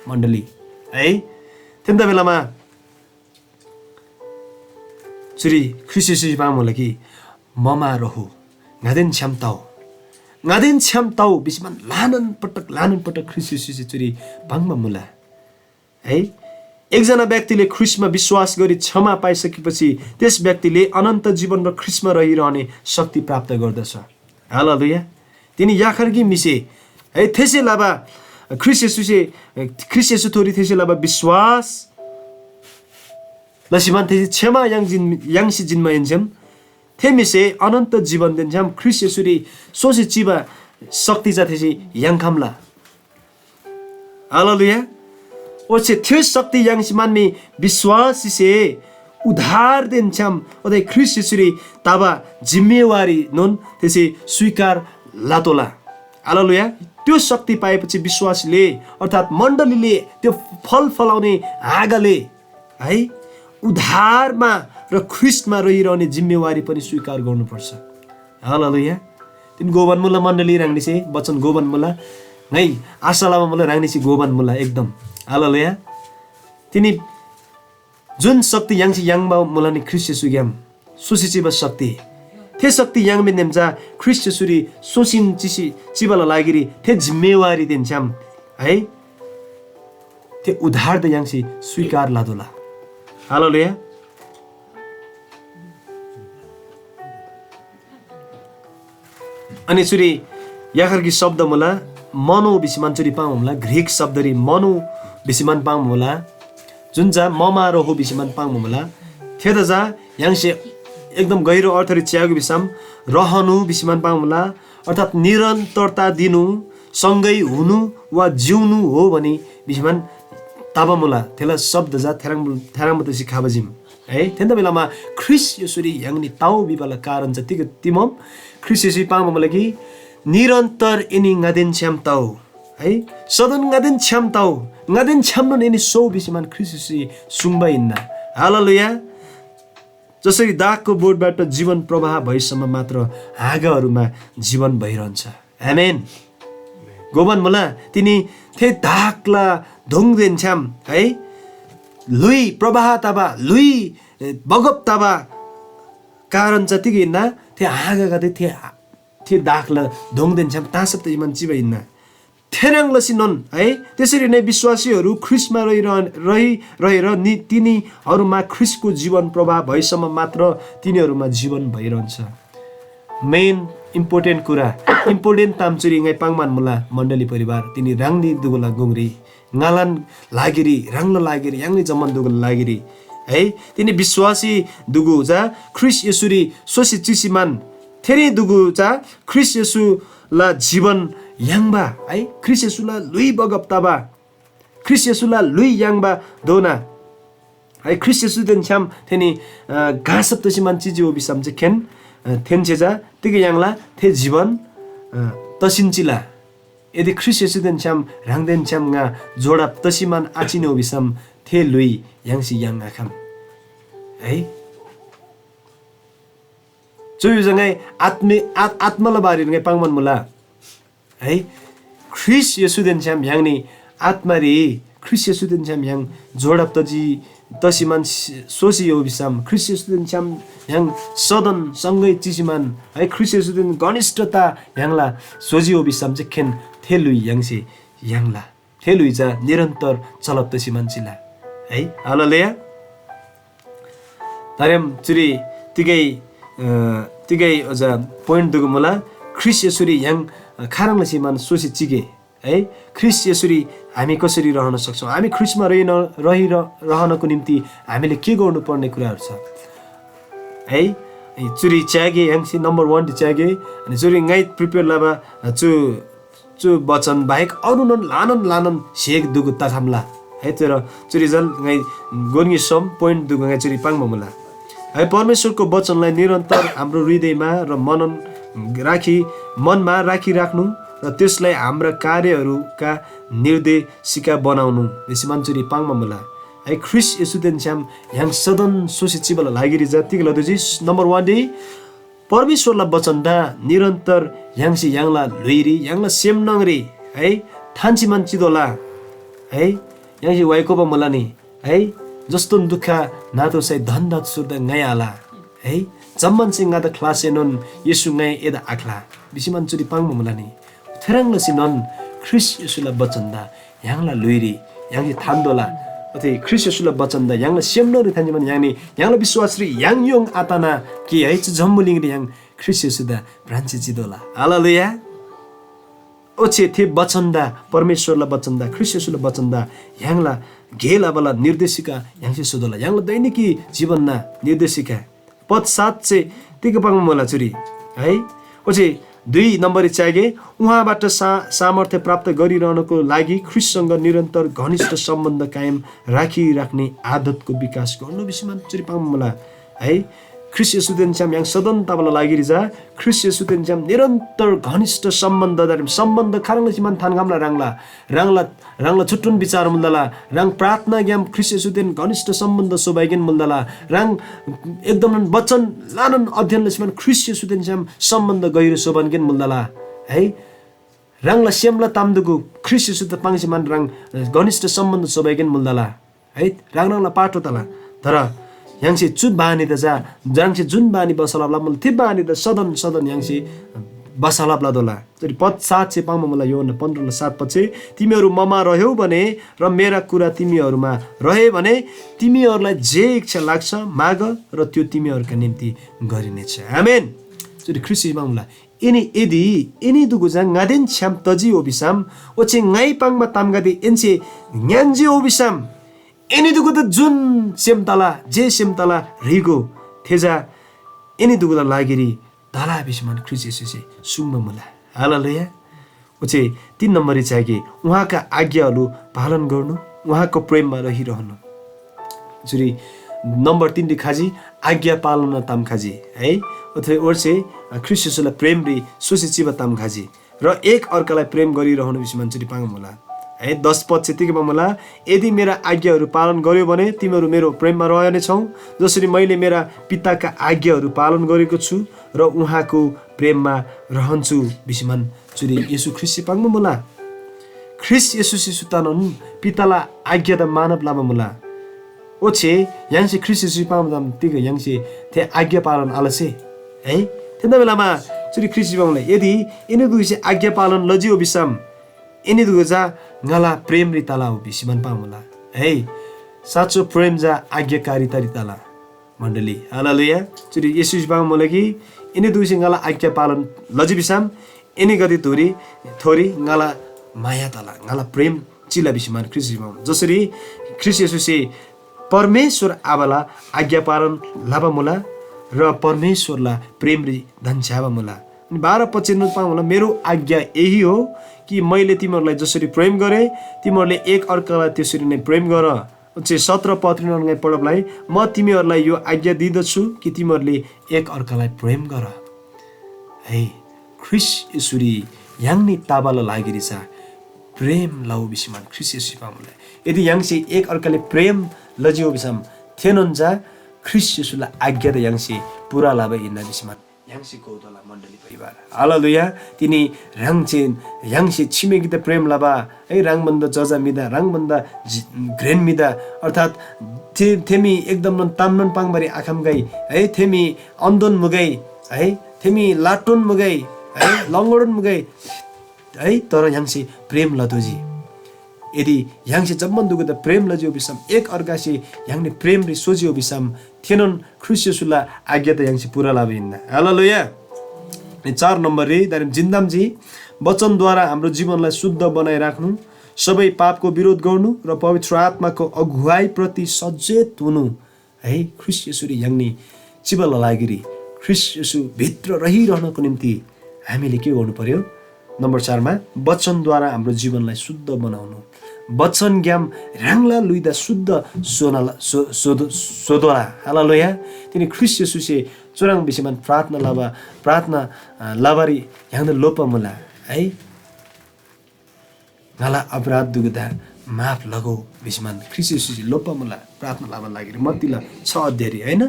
मण्‍डली, है, थेन्‍दा बेलामा चुरी ख्रीष्‍ट येशूसे पाङ्बा मुला कि, ममा रहु, ङादेन छ्‌याम तउ, ङादेन छ्‌याम तउ भिसी मान ल्‍हानान पटक, ल्‍हानान पटक ख्रीष्‍ट येशूसे चुरी पाङ्बा मुला। है, एकजना व्यक्तिले ख्रीष्‍टमा विश्‍वास गरी क्षमा पाइसकेपछि त्यस व्यक्तिले अनन्त जीवन र ख्रीष्‍टमा रहिरहने शक्ति प्राप्त गर्दछ। हालेलुया। तिनी याखर कि म्‍हिसे, है, थेसे लबा ख्रीष्‍ट येशूसे, ख्रीष्‍ट येशूथोरी थेसे लबा विश्‍वास लसीमान थेसे क्षमा याङ् जिन-, याङ्सी जिन्‍माहेन्‍सेम थे म्‍हिसे अनन्त जीवनदेन छ्‌याम ख्रीष्‍ट येशूरी सोसी चिबा शक्ति चा थेसे याङ्‌खम्‍ला। हालेलुया। ओच्‍छे थे शक्ति याङ्सी मान्‍मी विश्‍वासीसे उद्धारदेन छ्‌याम ओते ख्रीष्‍ट येशूरी तबा जिम्‍मेवारीनोन थेसे स्‍वीकार लतोःला। हालेलुया। त्यो शक्ति पाएपछि विश्‍वासीले अर्थात् मण्‍डलीले त्यो फल फलाउने हाँगाले है, उद्धारमा र ख्रीष्‍टमा रहिरहने जिम्मेवारी पनि स्वीकार गर्नुपर्छ। हालेलुया। तिनी गोबान मुला मण्‍डली ह्राङनीसे वचन गोबान मुला। ङाइ आशा लबा मुला ह्राङनीसे गोबान मुला एकदम। हालेलुया। तिनी जुन शक्ति याङ्सी याङ्बा मुला नि ख्रीष्‍ट येशूग्‍याम सोसी चिबा शक्ति। थे शक्ति याङ्बा नेम चा ख्रीष्‍ट येशूरी सोसीन चिसी चिबाला लागिरी थे जिम्मेवारीदेन छ्‌याम है, थे उद्धारदा याङ्सी स्वीकार लतोःला। हालेलुया। अनि चुरी याखर गिक शब्द मुला, मनो भिसी मान चुरी पाङ्बा मुला, ग्रीक शब्दरी मनो भिसी मान पाङ्बा मुला, जुन चा ममा रहो भिसी मान पाङ्बा मुला। थेदा चा य्‍हाङसे एकदम गहिरो अर्थरी च्‍यागो भिसम रहनु भिसी मान पाङ्बा मुला, अर्थात् निरन्तरता दिनु, सँगै हुनु वा जिउनु हो भनी भिसी मान तबा मुला। थेला शब्द चा थेह्रङ्, थेह्रङ्बा तसी खबा जिम। है, थेन्‍दा बेलामा ख्रीष्‍ट येशूरी य्‍हाङनी तउ भिबाला कारण चा तिग तिमम ख्रीष्‍ट येशूरी पाङ्बा मुला कि निरन्तर एनी ङादेन छ्‌याम तउ, है, सदन ङादेन छ्‌याम तउ, ङादेन छ्‌यामनोन एनी सोउ भिसी मान ख्रीष्‍ट येशूरी सुङ्बा हिन्‍ना। हालेलुया। जसरी दागको बोटबाट जीवन प्रवाह भएसम्म मात्र हाँगाहरूमा जीवन भइरहन्छ। आमेन। गोबान मुला, तिनी थे दागला दोङदेन छ्‌याम, है, ल्‍हुइ प्रवाह तबा, ल्‍हुइ, ए, बगब तबा कारण चा तिग हिन्‍ना? थे हाँगागदे थे, थे दागला दोङदेन छ्‌याम तासब तसी मान चिबा हिन्‍ना। थेह्रङ् लसीनोन, है, त्यसरी नै विश्‍वासीहरू ख्रीष्‍टमा रहिरहन-, रहि-, रहेर नि-, तिनीहरूमा ख्रीष्‍टको जीवन प्रवाह भएसम्म मात्र तिनीहरूमा जीवन भइरहन्छ। मेन इम्पोर्टेन्ट कुरा, इम्पोर्टेन्ट ताम चुरी ङाइ पाङ्‌मान मुला, मण्‍डली परिवार, तिनी ह्राङनी दुगुला गुङरी, ङालान लागिरी, ह्राङला लागिरी, य्‍हाङनी जम्‍मान दुगुला लागिरी, है, तिनी विश्‍वासी दुगु चा ख्रीष्‍ट येशूरी सोसी चिसी मान, थेरी दुगु चा ख्रीष्‍ट येशूला जीवन याङ्बा, है, ख्रीष्‍ट येशूला ल्‍हुइ बगब तबा, ख्रीष्‍ट येशूला ल्‍हुइ याङ्बा दोना, है, ख्रीष्‍ट येशूदेन छ्‌याम थेनी, अ, घाँसब तसी मान चिजी हो भिसम चा खेन, अ, थेन्‍से चा तिग याङ्ला, थे जीवन, अ, तसिन चिला। यदि ख्रीष्‍ट येशूदेन छ्‌याम ह्राङदेन छ्‌याम ङा जोडब तसी मान आचिनी हो भिसम थे ल्‍हुइ य्‍हाङसे याङ्आखम। है? चु भिजा ङाइ आत्मे-, आ-, आत्‍माला बारेरी ङाइ पाङ्‌बान मुला। है, ख्रीष्‍ट येशूदेन छ्‌याम य्‍हाङनी आत्‍मारी ख्रीष्‍ट येशूदेन छ्‌याम य्‍हाङ जोडब तजी तसीमान सि-, सोसी यो भिसम, ख्रीष्‍ट येशूदेन छ्‌याम य्‍हाङ सदन सँगै चिसीमान, है, ख्रीष्‍ट येशूदेन घनिष्ठता य्‍हाङला स्‍होजी यो भिसम चाहिँ खेन थे ल्‍हुइ य्‍हाङसे य्‍हाङला। थे ल्‍हुइ चा निरन्तर चलब तसीमान चिला। है, हालेलुया। तारेम चुरी तिगै, अ, तिगै अझ point दुगु मुला, ख्रीष्‍ट येशूरी य्‍हाङ, अ, खाह्रङ् लसीमान सोसी चिगे? है, ख्रीष्‍ट येशूरी हामी कसरी रहन सक्छौँ? हामी ख्रीष्‍टमा रहिन, रहि-, रहनको निम्ति हामीले के गर्नुपर्ने कुराहरू छ? है, चुरी च्यागे य्‍हाङसे number one री च्यागे, अनि चुरी ङाइ prepare लबा चु, चु वचन बाहेक अरू नन लानन लानन सेक दुगु तखम्ला। है, तर चुरी जल ङाइ गोन्‍गी सम point दुगु ङाइ चुरी पाङ्बा मुला। है, परमेश्वरको वचनलाई निरन्तर हाम्रो हृदयमा र मनन राखी, मनमा राखिराख्नु र त्यसलाई हाम्रा कार्यहरूका निर्देशिका बनाउनु भिसी मान्छेरी पाङ्बा मुला। है, ख्रीष्‍ट येशूदेन छ्‌याम य्‍हाङ सदन सोसी चिबाला लागिरी जा तिग लदुजी? Number one री परमेश्‍वरला बचनदा निरन्तर य्‍हाङसे य्‍हाङला ल्‍हुइरी, य्‍हाङला सेम न्‍हङरी, है, थान्‍सी मान चितोःला। है, य्‍हाङसे वाइकोबा मुला नि, है, जस्तोन दुःख नातोःसै धन दत सुर्दा ङाइ आल, है, जम्‍मानसे ङादा ख्‍लासएनोन येशू ङाइ एदा आख्‍ला भिसी मान चुरी पाङ्बा मुला नि। थेह्रङ् लसीनोन ख्रीष्‍ट येशूला बचनदा य्‍हाङला ल्‍हुइरी य्‍हाङसे थान्‍तोःला। ओते ख्रीष्‍ट येशूला बचनदा य्‍हाङला सेमनोरी थान्‍सी मान य्‍हाङनी य्‍हाङला विश्‍वासरी य्‍हाङ योङ आतना कि है चु जम्‍बुलिङरी य्‍हाङ ख्रीष्‍ट येशूदा भ्रान्‍सी चितोःला। हालेलुया। ओच्‍छे थे बचनदा, परमेश्‍वरला बचनदा, ख्रीष्‍ट येशूला बचनदा य्‍हाङला गे लबाला निर्देशिका य्‍हाङसे स्‍होतोःला। य्‍हाङला दैनिकी जीवनना निर्देशिका। पद सात चाहिँ तिग पाङ्बा मुला चुरी, है। ओच्‍छे दुई नम्बररी च्यागे, उहाँबाट सा-, सामर्थ्य प्राप्त गरिरहनको लागि ख्रीष्‍टसँग निरन्तर घनिष्ठ सम्बन्ध कायम राखिराख्ने आदतको विकास गर्नु भिसीमान चुरी पाङ्बा मुला, है। ख्रीष्‍ट येशूदेन छ्‌याम य्‍हाङ सदन तबाला लागिरी जा ख्रीष्‍ट येशूदेन छ्‌याम निरन्तर घनिष्ठ सम्बन्ध, सम्बन्ध खाह्रङ् लसीमान थान्‍खम्‍ला ह्राङला, ह्राङला ह्राङला छुट्टुन विचार मुल्‍दाला, ह्राङ प्रार्थनाग्‍याम ख्रीष्‍ट येशूदेन घनिष्ठ सम्बन्ध सोबाइगेन मुल्‍दाला, ह्राङ एकदमन वचन लानन अध्ययन लसीमान ख्रीष्‍ट येशूदेन छ्‌याम सम्बन्ध गहिरो सोबानगेन मुल्‍दाला, है। ह्राङला सेमला तामदुगु ख्रीष्‍ट येशूदा पाङ्सीमान ह्राङ घनिष्ठ सम्बन्ध सोबाइगेन मुल्‍दाला, है। ह्राङ ह्राङला पाटो तला। तर य्‍हाङसे चु बानीदा चा, ह्राङसे जुन बानी बसलाप लमुल, थे बानीदा सदन सदन य्‍हाङसे बसलाप लतोःला। चुरी पद सात चाहिँ पाङ्बा मुला, यूहन्‍ना पन्ध्रला सात पद चाहिँ, तिमीहरू ममा रह्यौ भने र मेरा कुरा तिमीहरूमा रहे भने तिमीहरूलाई जे इच्छा लाग्छ माग र त्यो तिमीहरूका निम्ति गरिनेछ। आमेन। चुरी ख्रीष्‍ट येशू पाङ्बा मुला। एनी यदि एनी दुगु चा ङादेन छ्‌याम तजी हो भिसम, ओच्‍छे ङाइ पाङ्बा तामगदे एन्‍से ङ्‌यान्‍जी हो भिसम, एनी दुगुदा जुन सेम तला, जे सेम तला ह्रीगो, थे चा एनी दुगुला लागिरी तला भिसीमान ख्रीष्‍ट येशूसे सुङ्बा मुला। हालेलुया। ओच्‍छे तीन नम्बररी चा कि उहाँका आज्ञाहरू पालन गर्नु, उहाँको प्रेममा रहिरहनु। चुरी नम्बर तीनरी खजी आज्ञा पालनना ताम खजी, है। ओच्‍छे ओर्से ख्रीष्‍ट येशूला प्रेमरी सोसी चिबा ताम खजी। र एक अर्कालाई प्रेम गरिरहनु भिसीमान चुरी पाङ्बा मुला। है, दस पद चाहिँ तिग पाङ्बा मुला, यदि मेरा आज्ञाहरू पालन गर्‍यो भने तिमीहरू मेरो प्रेममा रहनेछौ, जसरी मैले मेरा पिताका आज्ञाहरू पालन गरेको छु र उहाँको प्रेममा रहन्छु भिसीमान चुरी येशू ख्रीष्‍टसे पाङ्बा मुला। ख्रीष्‍ट येशूसे सुत्तानोन पिताला आज्ञादा मानब लबा मुला। ओच्‍छे य्‍हाङसे ख्रीष्‍ट येशूसे पाङ्बा ताम तिग य्‍हाङसे थे आज्ञा पालन आलसे? है, थेन्‍दा बेलामा चुरी ख्रीष्‍टसे पाङ्बा मुला, यदि एनीदुगुसे आज्ञा पालन लजी हो भिसम, एनीदुगु चा ङाला प्रेमरी तला हो भिसीमान पाङ्बा मुला। है, साँचो प्रेम चा आज्ञाकारितारी तला। मण्‍डली, हालेलुया। चुरी येशूसे पाङ्बा मुला कि एनीदुगुसे ङाला आज्ञा पालन लजी भिसम, एनीगदे धुरी थोरी ङाला माया तला, ङाला प्रेम चिला भिसीमान ख्रीष्‍टसे पाङ्बा मुला। जसरी ख्रीष्‍ट येशूसे परमेश्‍वर आबाला आज्ञा पालन लबा मुला र परमेश्‍वरला प्रेमरी धन्‍छ्‌याबा मुला। अनि बाह्र पच्चिसरी पाङ्बा मुला, मेरो आज्ञा यही हो कि मैले तिमीहरूलाई जसरी प्रेम गरेँ, तिमीहरूले एक अर्कालाई त्यसरी नै प्रेम गर। ओच्‍छे सत्र पदरीनोन ङाइ पढबलाई, म तिमीहरूलाई यो आज्ञा दिँदछु कि तिमीहरूले एक अर्कालाई प्रेम गर। है, ख्रीष्‍ट येशूरी य्‍हाङनी तबाला लागिरी चा प्रेम लउ भिसीमान ख्रीष्‍ट येशूसे पाङ्बा मुला। यदि य्‍हाङसे एक अर्काले प्रेम लजी हो भिसम, थेनोन चा ख्रीष्‍ट येशूला आज्ञादा य्‍हाङसे पूरा लबा हिन्‍ना भिसीमान य्‍हाङसे घोतोःला मण्‍डली परिवार। हालेलुया। तिनी ह्राङसे, य्‍हाङसे छिमेकीदा प्रेम लबा, है, ह्राङ भन्दा जजा म्‍हिदा, ह्राङ भन्दा जि-, घ्रेन म्‍हिदा, अर्थात् थे, थे म्‍हि एकदमनोन तामनोन पाङ्बारी आखम्‍गै, है, थे म्‍हि अन्‍धोन मुगै, है, थे म्‍हि लाटोन मुगै, है, लङ्गडोन मुगै, है, तर य्‍हाङसे प्रेम लतोःजी। यदि य्‍हाङसे जम्‍मान दुगुदा प्रेम लजियो भिसम, एक अर्कासे य्‍हाङनी प्रेमरी सोजियो भिसम, थेनोन ख्रीष्‍ट येशूला आज्ञा त य्‍हाङसे पूरा लबा हिन्‍ना। हालेलुया। अनि चार नम्बररी दारेम जिन्‍दामजी, वचनद्वारा हाम्रो जीवनलाई शुद्ध बनाइराख्नु, सबै पापको विरोध गर्नु र पवित्र आत्माको अगुवाईप्रति सचेत हुनु। है, ख्रीष्‍ट येशूरी य्‍हाङनी चिबाला लागिरी ख्रीष्‍ट येशू भित्र रहिरहनको निम्ति हामीले के गर्नु पर्‍यो? नम्बर चार मा वचनद्वारा हाम्रो जीवनलाई शुद्ध बनाउनु। वचनग्‍याम ह्राङला ल्‍हुइदा शुद्ध सोनाला, सो-, सोदो-, सोदोला। हालेलुया। तिनी ख्रीष्‍ट येशूसे चुह्रङ् भिसीमान प्रार्थना लबा, प्रार्थना, अ, लबारी य्‍हाङदा लोप्‍बा मुला है। ङाला अपराध दुगुदा माफ लगो भिसीमान ख्रीष्‍ट येशूसे लोप्‍बा मुला प्रार्थना लबा लागिरी मत्तीला छ अध्यायरी, होइन?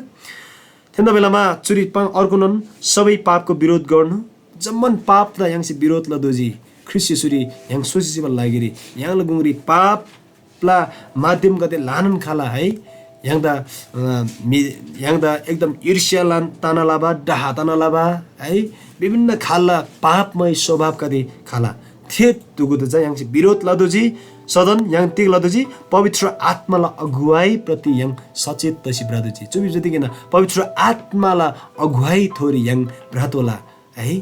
थेन्‍दा बेलामा चुरी पाङ अर्कोनोन सबै पापको विरोध गर्नु, जम्‍मान पापदा य्‍हाङसे विरोध लदोजी। ख्रीष्‍ट येशूरी य्‍हाङ सोसी चिबाला लागिरी य्‍हाङला गुङरी पापला माध्यमगदे ल्‍हानान खला है। य्‍हाङदा, अ, मि-, य्‍हाङदा एकदम ईर्ष्‍या लान तना लबा, डाहा तना लबा है, विभिन्न खालला पापमय स्वभावगदे खला। थे दुगुदा चा य्‍हाङसे विरोध लदोजी, सदन य्‍हाङ तिग लदोजी, पवित्र आत्‍माला अगुवाईप्रति य्‍हाङ सचेत तसी भ्रतोजी। चु भिबा जतिकिन पवित्र आत्‍माला अगुवाईथोरी य्‍हाङ भ्रतोःला है।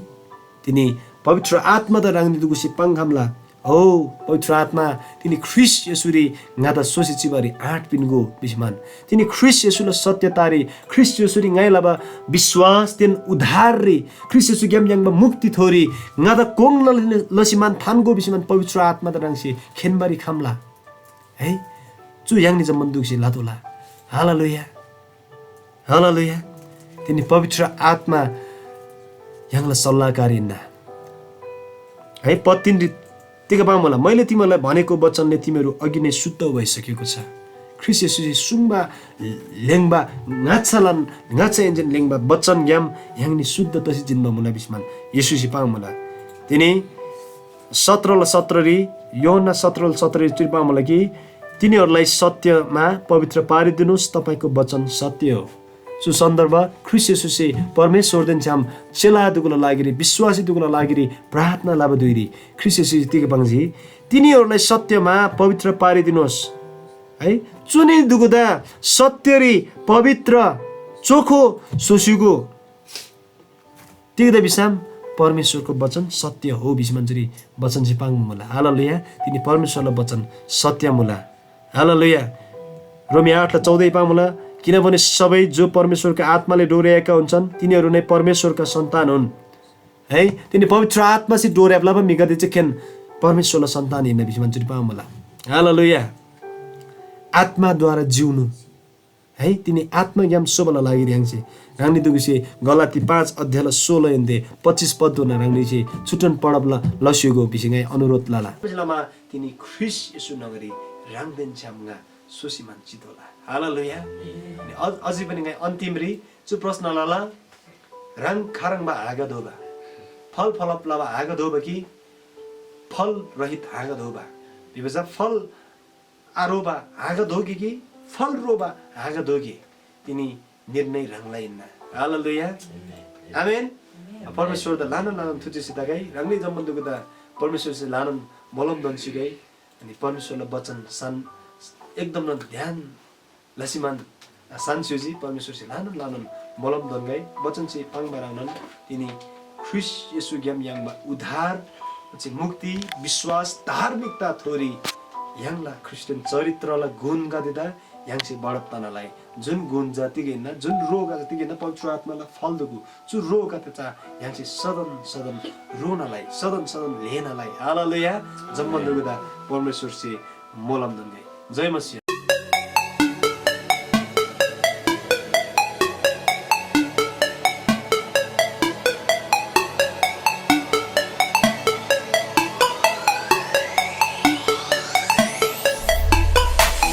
तिनी पवित्र आत्‍मादा ह्राङनी दुगुसे पाङ्‌खम्‍ला। हो पवित्र आत्‍मा, तिनी ख्रीष्‍ट येशूरी ङादा सोसी चिबारी आँट पिन्‍गो भिसीमान, तिनी ख्रीष्‍ट येशूला सत्यतारी, ख्रीष्‍ट येशूरी ङाइ लबा विश्‍वासदेन उद्धाररी, ख्रीष्‍ट येशूग्‍याम याङ्बा मुक्तिथोरी ङादा कोङ ल-, लसीमान थान्‍गो भिसीमान पवित्र आत्‍मादा ह्राङसे खेन्‍बारी खम्‍ला। है, चु य्‍हाङनी जम्‍मान दुगुसे लतोःला। हालेलुया। हालेलुया। तिनी पवित्र आत्‍मा य्‍हाङला सल्‍लाहकार हिन्‍ना। है, पत्तिनरी तिग पाङ्‌मुला, मैले तिमीहरूलाई भनेको वचनले तिमीहरू अघि नै शुद्ध भइसकेको छ। ख्रीष्‍ट येशूसे सुङ्बा, ल्‍हेङ्बा, ङाच्‍छालान, ङाच्‍छाहेन्‍सेन ल्‍हेङ्बा वचनग्‍याम य्‍हाङनी शुद्ध तसी जिन्‍बा मुला भिसीमान येशूसे पाङ्‌मुला। तिनी सत्र ल सत्ररी, यूहन्‍ना सत्र ल सत्ररी चुरी पाङ्‌मुला कि, तिनीहरूलाई सत्यमा पवित्र पारिदिनुहोस्, तपाईँको वचन सत्य हो। चु सन्दर्भ ख्रीष्‍ट येशूसे परमेश्‍वरदेन छ्‌याम चेला दुगुला लागिरी, विश्‍वासी दुगुला लागिरी प्रार्थना लबा धुइरी ख्रीष्‍ट येशूसे तिग पाङ्जी? तिनीहरूलाई सत्यमा पवित्र पारिदिनुहोस्। है, चुनी दुगुदा सत्यरी पवित्र, चोखो स्‍होस्‍युगो। तिग्‍दा भिसम परमेश्‍वरको वचन सत्य हो भिसी मन्‍जुरी वचनसे पाङ्बा मुला। हालेलुया। तिनी परमेश्‍वरला वचन सत्य मुला। हालेलुया। रोमी आठ र चौधै पाङ्मुला, किनभने सबै जो परमेश्‍वरको आत्माले डोर्‍याएका हुन्छन्, तिनीहरू नै परमेश्‍वरका सन्तान हुन्। है, तिनी पवित्र आत्मासे डोर्‍याब लबा म्‍हिगदे चाहिँ खेन परमेश्‍वरला सन्तान हिन्‍ना भिसी मन्‍जुरी पाङ्मुला। हालेलुया। आत्माद्वारा जिउनु। है, तिनी आत्माग्‍याम सोबाला लागिरी य्‍हाङसे ह्राङनी दुगुसे गलाती पाँच अध्यायला सोह्र एन्‍दे पच्‍चिस पदधोना ह्राङनीसे छुट्टन पढब ल-, लस्‍योगो भिसी ङाइ अनुरोध लला। लमा तिनी ख्रीष्‍ट येशू न्‍हङरी ह्राङदेन छ्‌याम ङा सोसीमान चितोःला। हालेलुया। अनि अझ-, अझै पनि ङाइ अन्तिमरी चु प्रश्न लला, ह्राङ खाह्रङ्बा हाँगा दोबा? फल फलप लबा हाँगा दोबा कि फल रहित हाँगा दोबा? भिबा चा फल आरोबा हाँगा दोगे कि फल रोबा हाँगा दोगे, तिनी निर्णय ह्राङला हिन्‍ना। हालेलुया। आमेन। परमेश्‍वरदा ल्‍हानान ल्‍हानान थुचिसी तगै, ह्राङनी जम्‍मान दुगुदा परमेश्‍वरसे ल्‍हानान मोलम दोन्‍सीगै, अनि परमेश्‍वरला वचन सान एकदम ध्यान लसीमान सान्‍स्‍योजी, परमेश्‍वरसे ल्‍हानान ल्‍हानान मोलम दोन्‍गै, वचनसे पाङ्बा ह्रङ्नोन तिनी ख्रीष्‍ट येशूग्‍याम याङ्बा उद्धार, ओच्‍छे मुक्ति, विश्‍वास, धार्मिकता थोरी य्‍हाङला ख्रीष्‍टियन चरित्रला गुणगदेदा य्‍हाङसे बढब तनालाई जुन गुण जा तिग हिन्‍ना, जुन रोग तिग हिन्‍ना, पवित्र आत्‍माला फल दुगु चु रोगगदे चा य्‍हाङसे सदन सदन रोनालाई, सदन सदन ल्‍हेनालाई, हालेलुया, जम्‍मान दुगुदा परमेश्‍वरसे मोलम दोन्‍गै। जय मसीह।